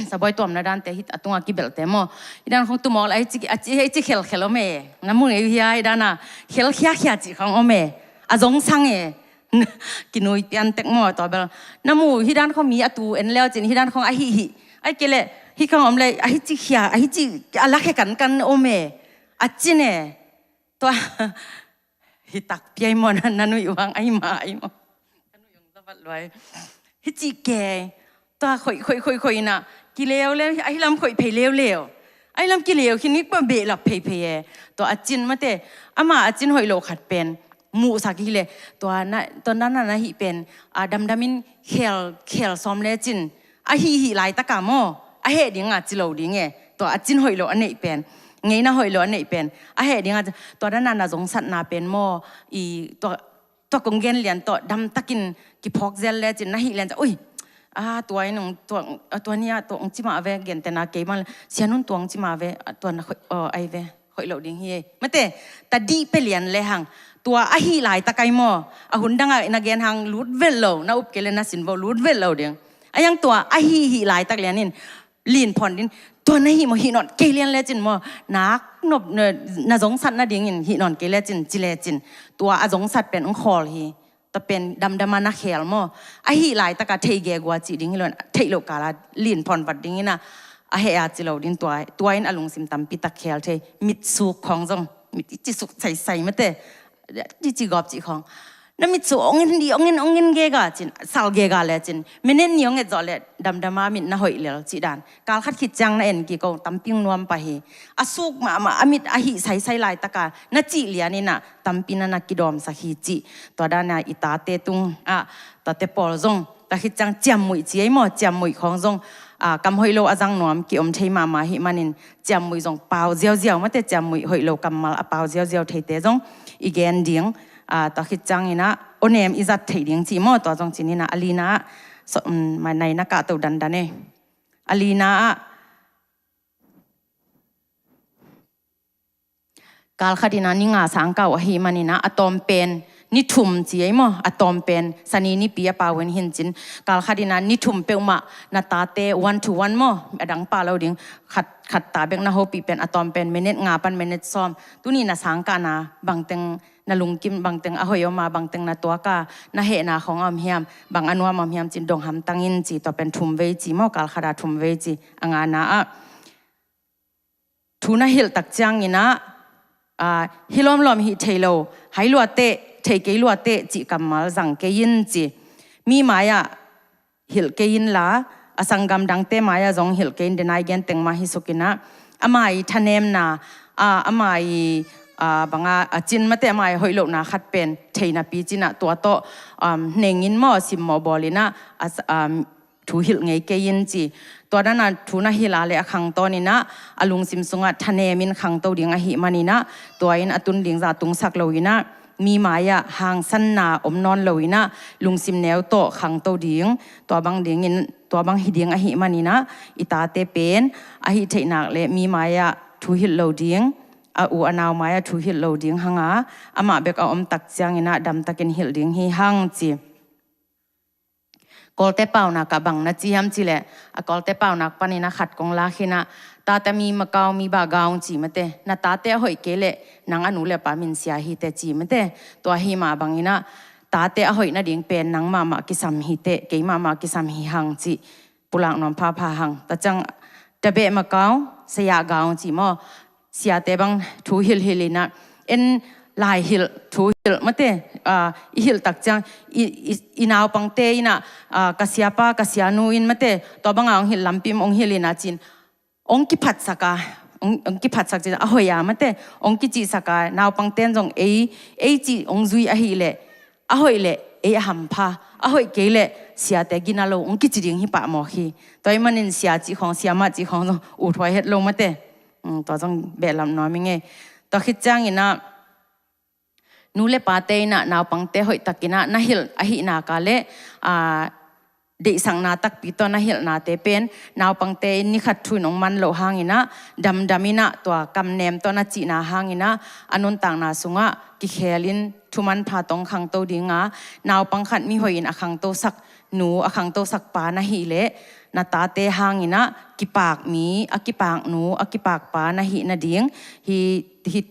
saboi tuamna dante hit a tunga kibelhte maw. Hi dan khong tumawk la, a hi ci, a ci, a hi ci khelkhel om e. Na mu ngei uh hia hi dan a, khelkhiakhia ci khong om e. A zong sang e. Kinui pian tek maw tua bel. Na mu hi dan khong mi a tu en leu cin hi dan khong a hi hi. Ai ke le hi khong om le a hi ci khia a hi ci a la khe kan kan om e. A cin e. Tua hi tak piai maw na, na nui uang ai ma ai maw. Ka nui uang zavat luai. Hi ci ke. Tua khoih, khoih, khoih, khoih na. Ki leu leu, ahi lam khoih phei leu leu. Ahi lam ki leu, khin ni pa beh lap phei phei e. Tua a cin mate, ama a cin hoih lo khat pen. Muhsak hi le, tua na, tua na na na hi pen. A damdamin khel, khel sawm le cin. A hi hi lai taka maw. A heh ding a ci lo ding e. Tua a cin hoih lo a neih pen. Ngeina hoih lo a neih pen. A heh ding a, tua na na na zong satna pen maw. I, tua, tua kong gen lian tawh damtakin kiphawk zel le cin na hih lian ciang, ui, a, tua in ong, tua, a, tua ni a, tua ong ci mah ve, gentehna kei bang le, sianun tua ong ci mah ve, a, tua na khoih, aw, ai ve, khoih loh ding hi e. Mate, ta dih pe lian le hang, tua a hih laitak ai maw, a hun dang a na gen hang lut vet lo, na up kei le na sin vo lut vet lo ding. A yang tua a hih hih laitak lian in, lin phawn din, tua na hih maw hih nawn kei lian le cin maw, nak nop, na, na zong sat nadingin hih nawn kei le cin, ci le cin, tua a zong sat pen ong khawl hi, tua pen damdama na khel maw, a hih laitaka thei gegua cih ding hi lo, theih loh kala lin phawn vat dingin a, a heh a ci lo ding tua, tua in a lungsim tampi tak khel thei, mitsuk khawng zong, mit i ci suk saisai mate, i ci gawp cih khawng. Na mitsu ong in di, ong in, ong in gega cin, sal gega le cin. Minute ni ong et zawh le, damdama mit na hoih lel cih dan. Kal khat khit ciang na en kik ong, tampi ong nuam pah hi. A suk mahmah, a mit a hih saisai laitaka, na cih lian in a, tampi na na kidawmsak hi cih. Tua dan a i tate tung, a, tate pawl zong. Tua khit ciang ciammuih ci ei maw, ciammuih khawng zong. A, kam hoih lo a zang nuam, ki om thei mahmah hih manin. Ciammuih zong pau ziauziau, mate ciammuih hoih lo kammal a pau ziauziau theite zong. I gen ding. A, tua khit ciangin a, onem i zat theih ding cih maw, tua zong cin in a, a lina ah, so, um, ma nai na kahto dandan e. A lina ah, kal khat in a ni nga sang kau ahih manin a, a tawm pen, ni thum ci ei maw, a tawm pen, sani nipi a pau in hin cin, kal khat in a ni thum peuhmah, na tate one to one maw, a dang pah lo ding, khat, khat ta bek na hopih pen, a tawm pen, minute nga pan minute sawm, tuni na sang kahna, bangteng, na lungkim bangteng a hoih om a, bangteng na tuak a, na hehna khawng a om hiam, bang a nuam om hiam cin dong hamtang in ci, tua pen thum vei ci maw, kal khat a thum vei ci, a ngana ah. Thu na hilh tak ciangin a, a, hi lawmlawm hih thei lo, hai luateh, thei kei luateh, cih kammal zang kei in ci. Mi mai-ah, hilh kei inla, a sanggam dangte mai-ah zong hilh kei in denai genteng mah hi suk in a, ama i thanemna, a, ama i, a, banga, a cin mate ama i hoih lohna khat pen, thei napi cin a tua tawh, um, neng in maw, simmawh bawl in a, a, um, thu hilh ngei kei in ci. Tua dan a thu na hilh a le a khangtawn in a, a lungsim sungah thanem in khangto ding ahih manin a, tua in a tun ding zah tungsak lo in a, mi mai-ah hangsanna om nawn lo in a, lungsim neu tawh khangto ding, tua bang dingin, tua bang hi ding ahih manin a, i tate pen, a hih theih nak le mi mai-ah thu hilh lo ding, a u a nau mai-ah thu hilh lo ding hang a, amah bek a om tak ciangin ah damtakin hilh ding hi hang ci. Kawlte paunak ah bang na ci hiam cih leh, a Kawlte paunak panin a khat kong lak hi-in ah, tate mi Makau mi bah gaung ci mate, na tate a hoih kei leh nang a nu le pa min sia hi teh ci mate. Tua hi mah bangin ah tate a hoih nading pen nang mahmah kisam hi teh, kei mahmah kisam hi hang cih pulak nuam phapha hang. Tua ciang tabeh Makau, saya gaung ci maw, siate bang thu hilhhilh in ah, en lai hilh, thu hilh mate, ah, i hilh tak ciang i, i, i naupangte in ah, ah, ka siapa ka sianu in mate, tua bang a hong hilh lampi mah hong hilh in ah cin, hong kiphatsak a, hong, hong kiphatsak cin a hoih a mate, hong kicihsak a, naupangte in zong ei, ei cih hong zui ahih leh, a hoih leh ei a hampha, a hoih kei leh siate gina lo hong kici ding hi pah mawk hi. Tua ahih manin sia cih khawng, siamah cih khawng zong uthuai het lo mate. Hmm, tua zong behlap nuam ing ei. Tua khit ciangin ah nu le pate in ah naupangte hoihtakin ah na hilh ahih nak leh, ah, deihsakna takpi tawh na hilhnate pen, naupangte in ni khat thu in hong man loh hangin ah, damdam in ah tua kamnem tawh na cihna hangin ah, a nuntakna sungah kikhelin thu manpha tawh hong khangto ding a, naupang khat mihoih in a khangtosak nu, a khangtosak pa na hih leh, na tate hangin ah kipak mi, a kipak nu, a kipak pa na hih nading, hih, hih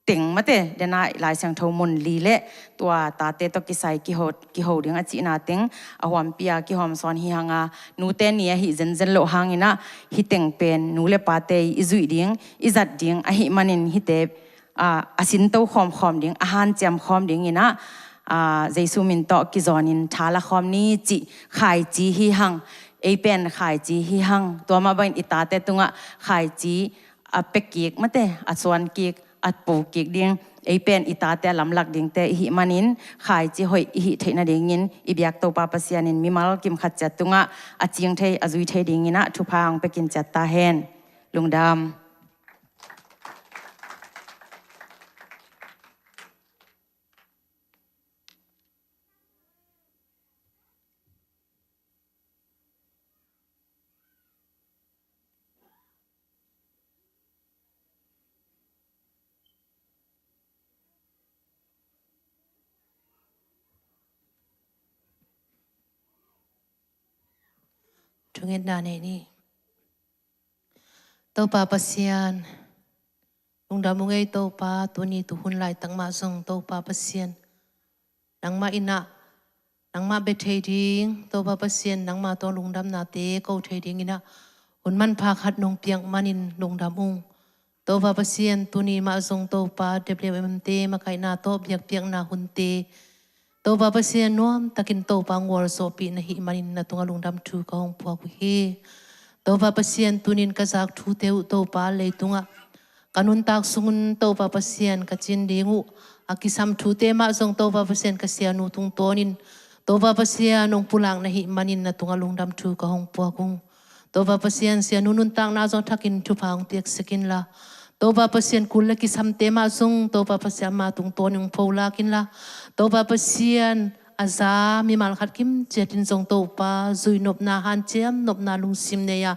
teng mate, den a Lai Siangtho mun li le tua tate tawh kisai kiho, kiho ding a cihna teng a huampi a kihawmsawn hi hang a, nute ni ahi zenzen loh hangin ah, hih teng pen nu le pate i zuih ding, i zat ding ahih manin hihte, ah, a sinto khawmkhawm ding, a hanciam khawm dingin ah, ah, Jesu min tawh kizawnin tha la khawm ni cih khaici hi hang, ei pen khaici hi hang, tua mah bangin i tate tungah khaici a pia kik mate, a suan kik, a pu kik ding, ei pen i tate a lamlak dingte i hih manin, khaici hoih i hih theih nadingin i biak Topa Pasian in mimal kim khat ciat tungah a cing thei, a zui thei dingin ah thupha hong pia kin ciat ta hen. Lungdam. Thungetna nei ni. Topa Pasian, lungdam ung ei Topa, tuni tuhun laitak mah zong Topa Pasian, nangmah in ah, nangmah bia thei ding, Topa Pasian, nangmah tawh lungdamnate ko thei dingin ah, hun manpha khat nong piak manin lungdam ung. Topa Pasian, tuni mah zong Topa, W M M te makaihna tawh biakpiakna hunte, Topa Pasian, nuamtakin Topa ngualzawhpih na hih manin na tungah lungdam thu ka hong puak uh hi. Topa Pasian, tunin ka zak thute uh Topa, leitungah ka nuntak sungun Topa Pasian ka cin ding uh, a kisam thute mah zong Topa Pasian ka sianu tungtawnin Topa Pasian hong pulak na hih manin na tungah lungdam thu ka hong puak ung. Topa Pasian, sianu nuntakna zong thakin thupha hong piaksak inla, Topa Pasian, kul le kisamte mah zong Topa Pasian ama tungtawnin hong pholak inla, Topa Pasian, a za mimal khat kimciat in zong Topa, zuihnopna, hanciamnopna, lungsim nei a,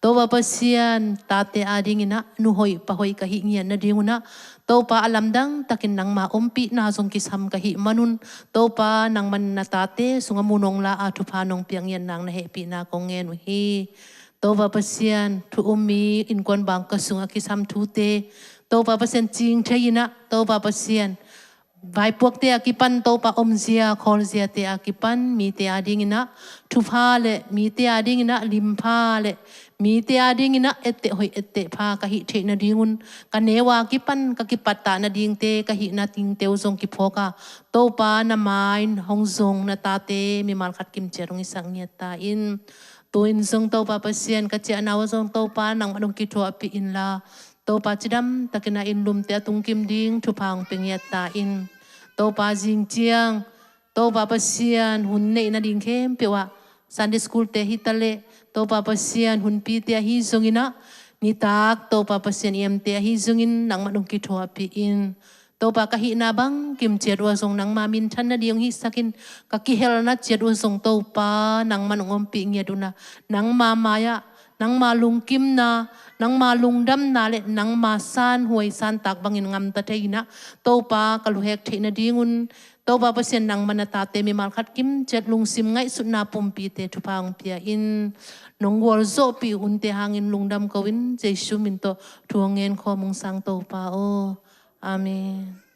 Topa Pasian, tate adingin ah nu hoih pa hoih ka hih ngiat nadingun ah, Topa, a lamdang takin nangma ompihna zong kisam ka hih manun, Topa, nangman na tate sungah mun hong la a, thupha nong piak ngiat nang na hehpihna kong ngen uh hi. Topa Pasian, thu um mi innkuan bangkua sungah kisam thute, Topa Pasian, cing thei in ah, Topa Pasian, vaipuakte a kipan, Topa, omzia khawlziate a kipan mite adingin ah thupha le mite adingin ah limpha le mite adingin ah etteh hoih etteh pha ka hih theih nadingun, ka neu a kipan ka kipattah nadingte, ka hihna dingte uh zong kiphawk a, Topa, na mai-in hong zong na tate mimal khat kimciat hong hisak ngiat ta in. Tu-in zong Topa Pasian, ka ciahna uh zong Topa, nangman hong kithuahpih inla, Topa, cidam takin a inn lumte a tungkim ding thupha hong pia ngiat ta in. Topa, zing ciang, Topa Pasian, hun neih nading khempeuh ah, Sunday school te hi ta leh, Topa Pasian, hunpite ahi zongin ah, nitak Topa Pasian, i emte ahi zongin nangman hong kithuahpih in. Topa, ka hihna bang kimciat uh ah zong nangma minthan nading hong hisak in, ka kihelna ciat uh ah zong Topa, nangman hong ompih ngiat un ah, nangma mai-ah nangma lungkimna, nangma lungdamna le nangma sanhuai santak bangin ngamta thei inah, Topa ka luhek theih nadingun, Topa Pasian nangma na tate mimal khat kimciat lungsim ngaihsutna pumpite thupha hong pia in, nong gualzawhpih unte hangin lungdam ko in, Jesu min tawh thu hong ngen khawm ung sang Topa aw. Amen.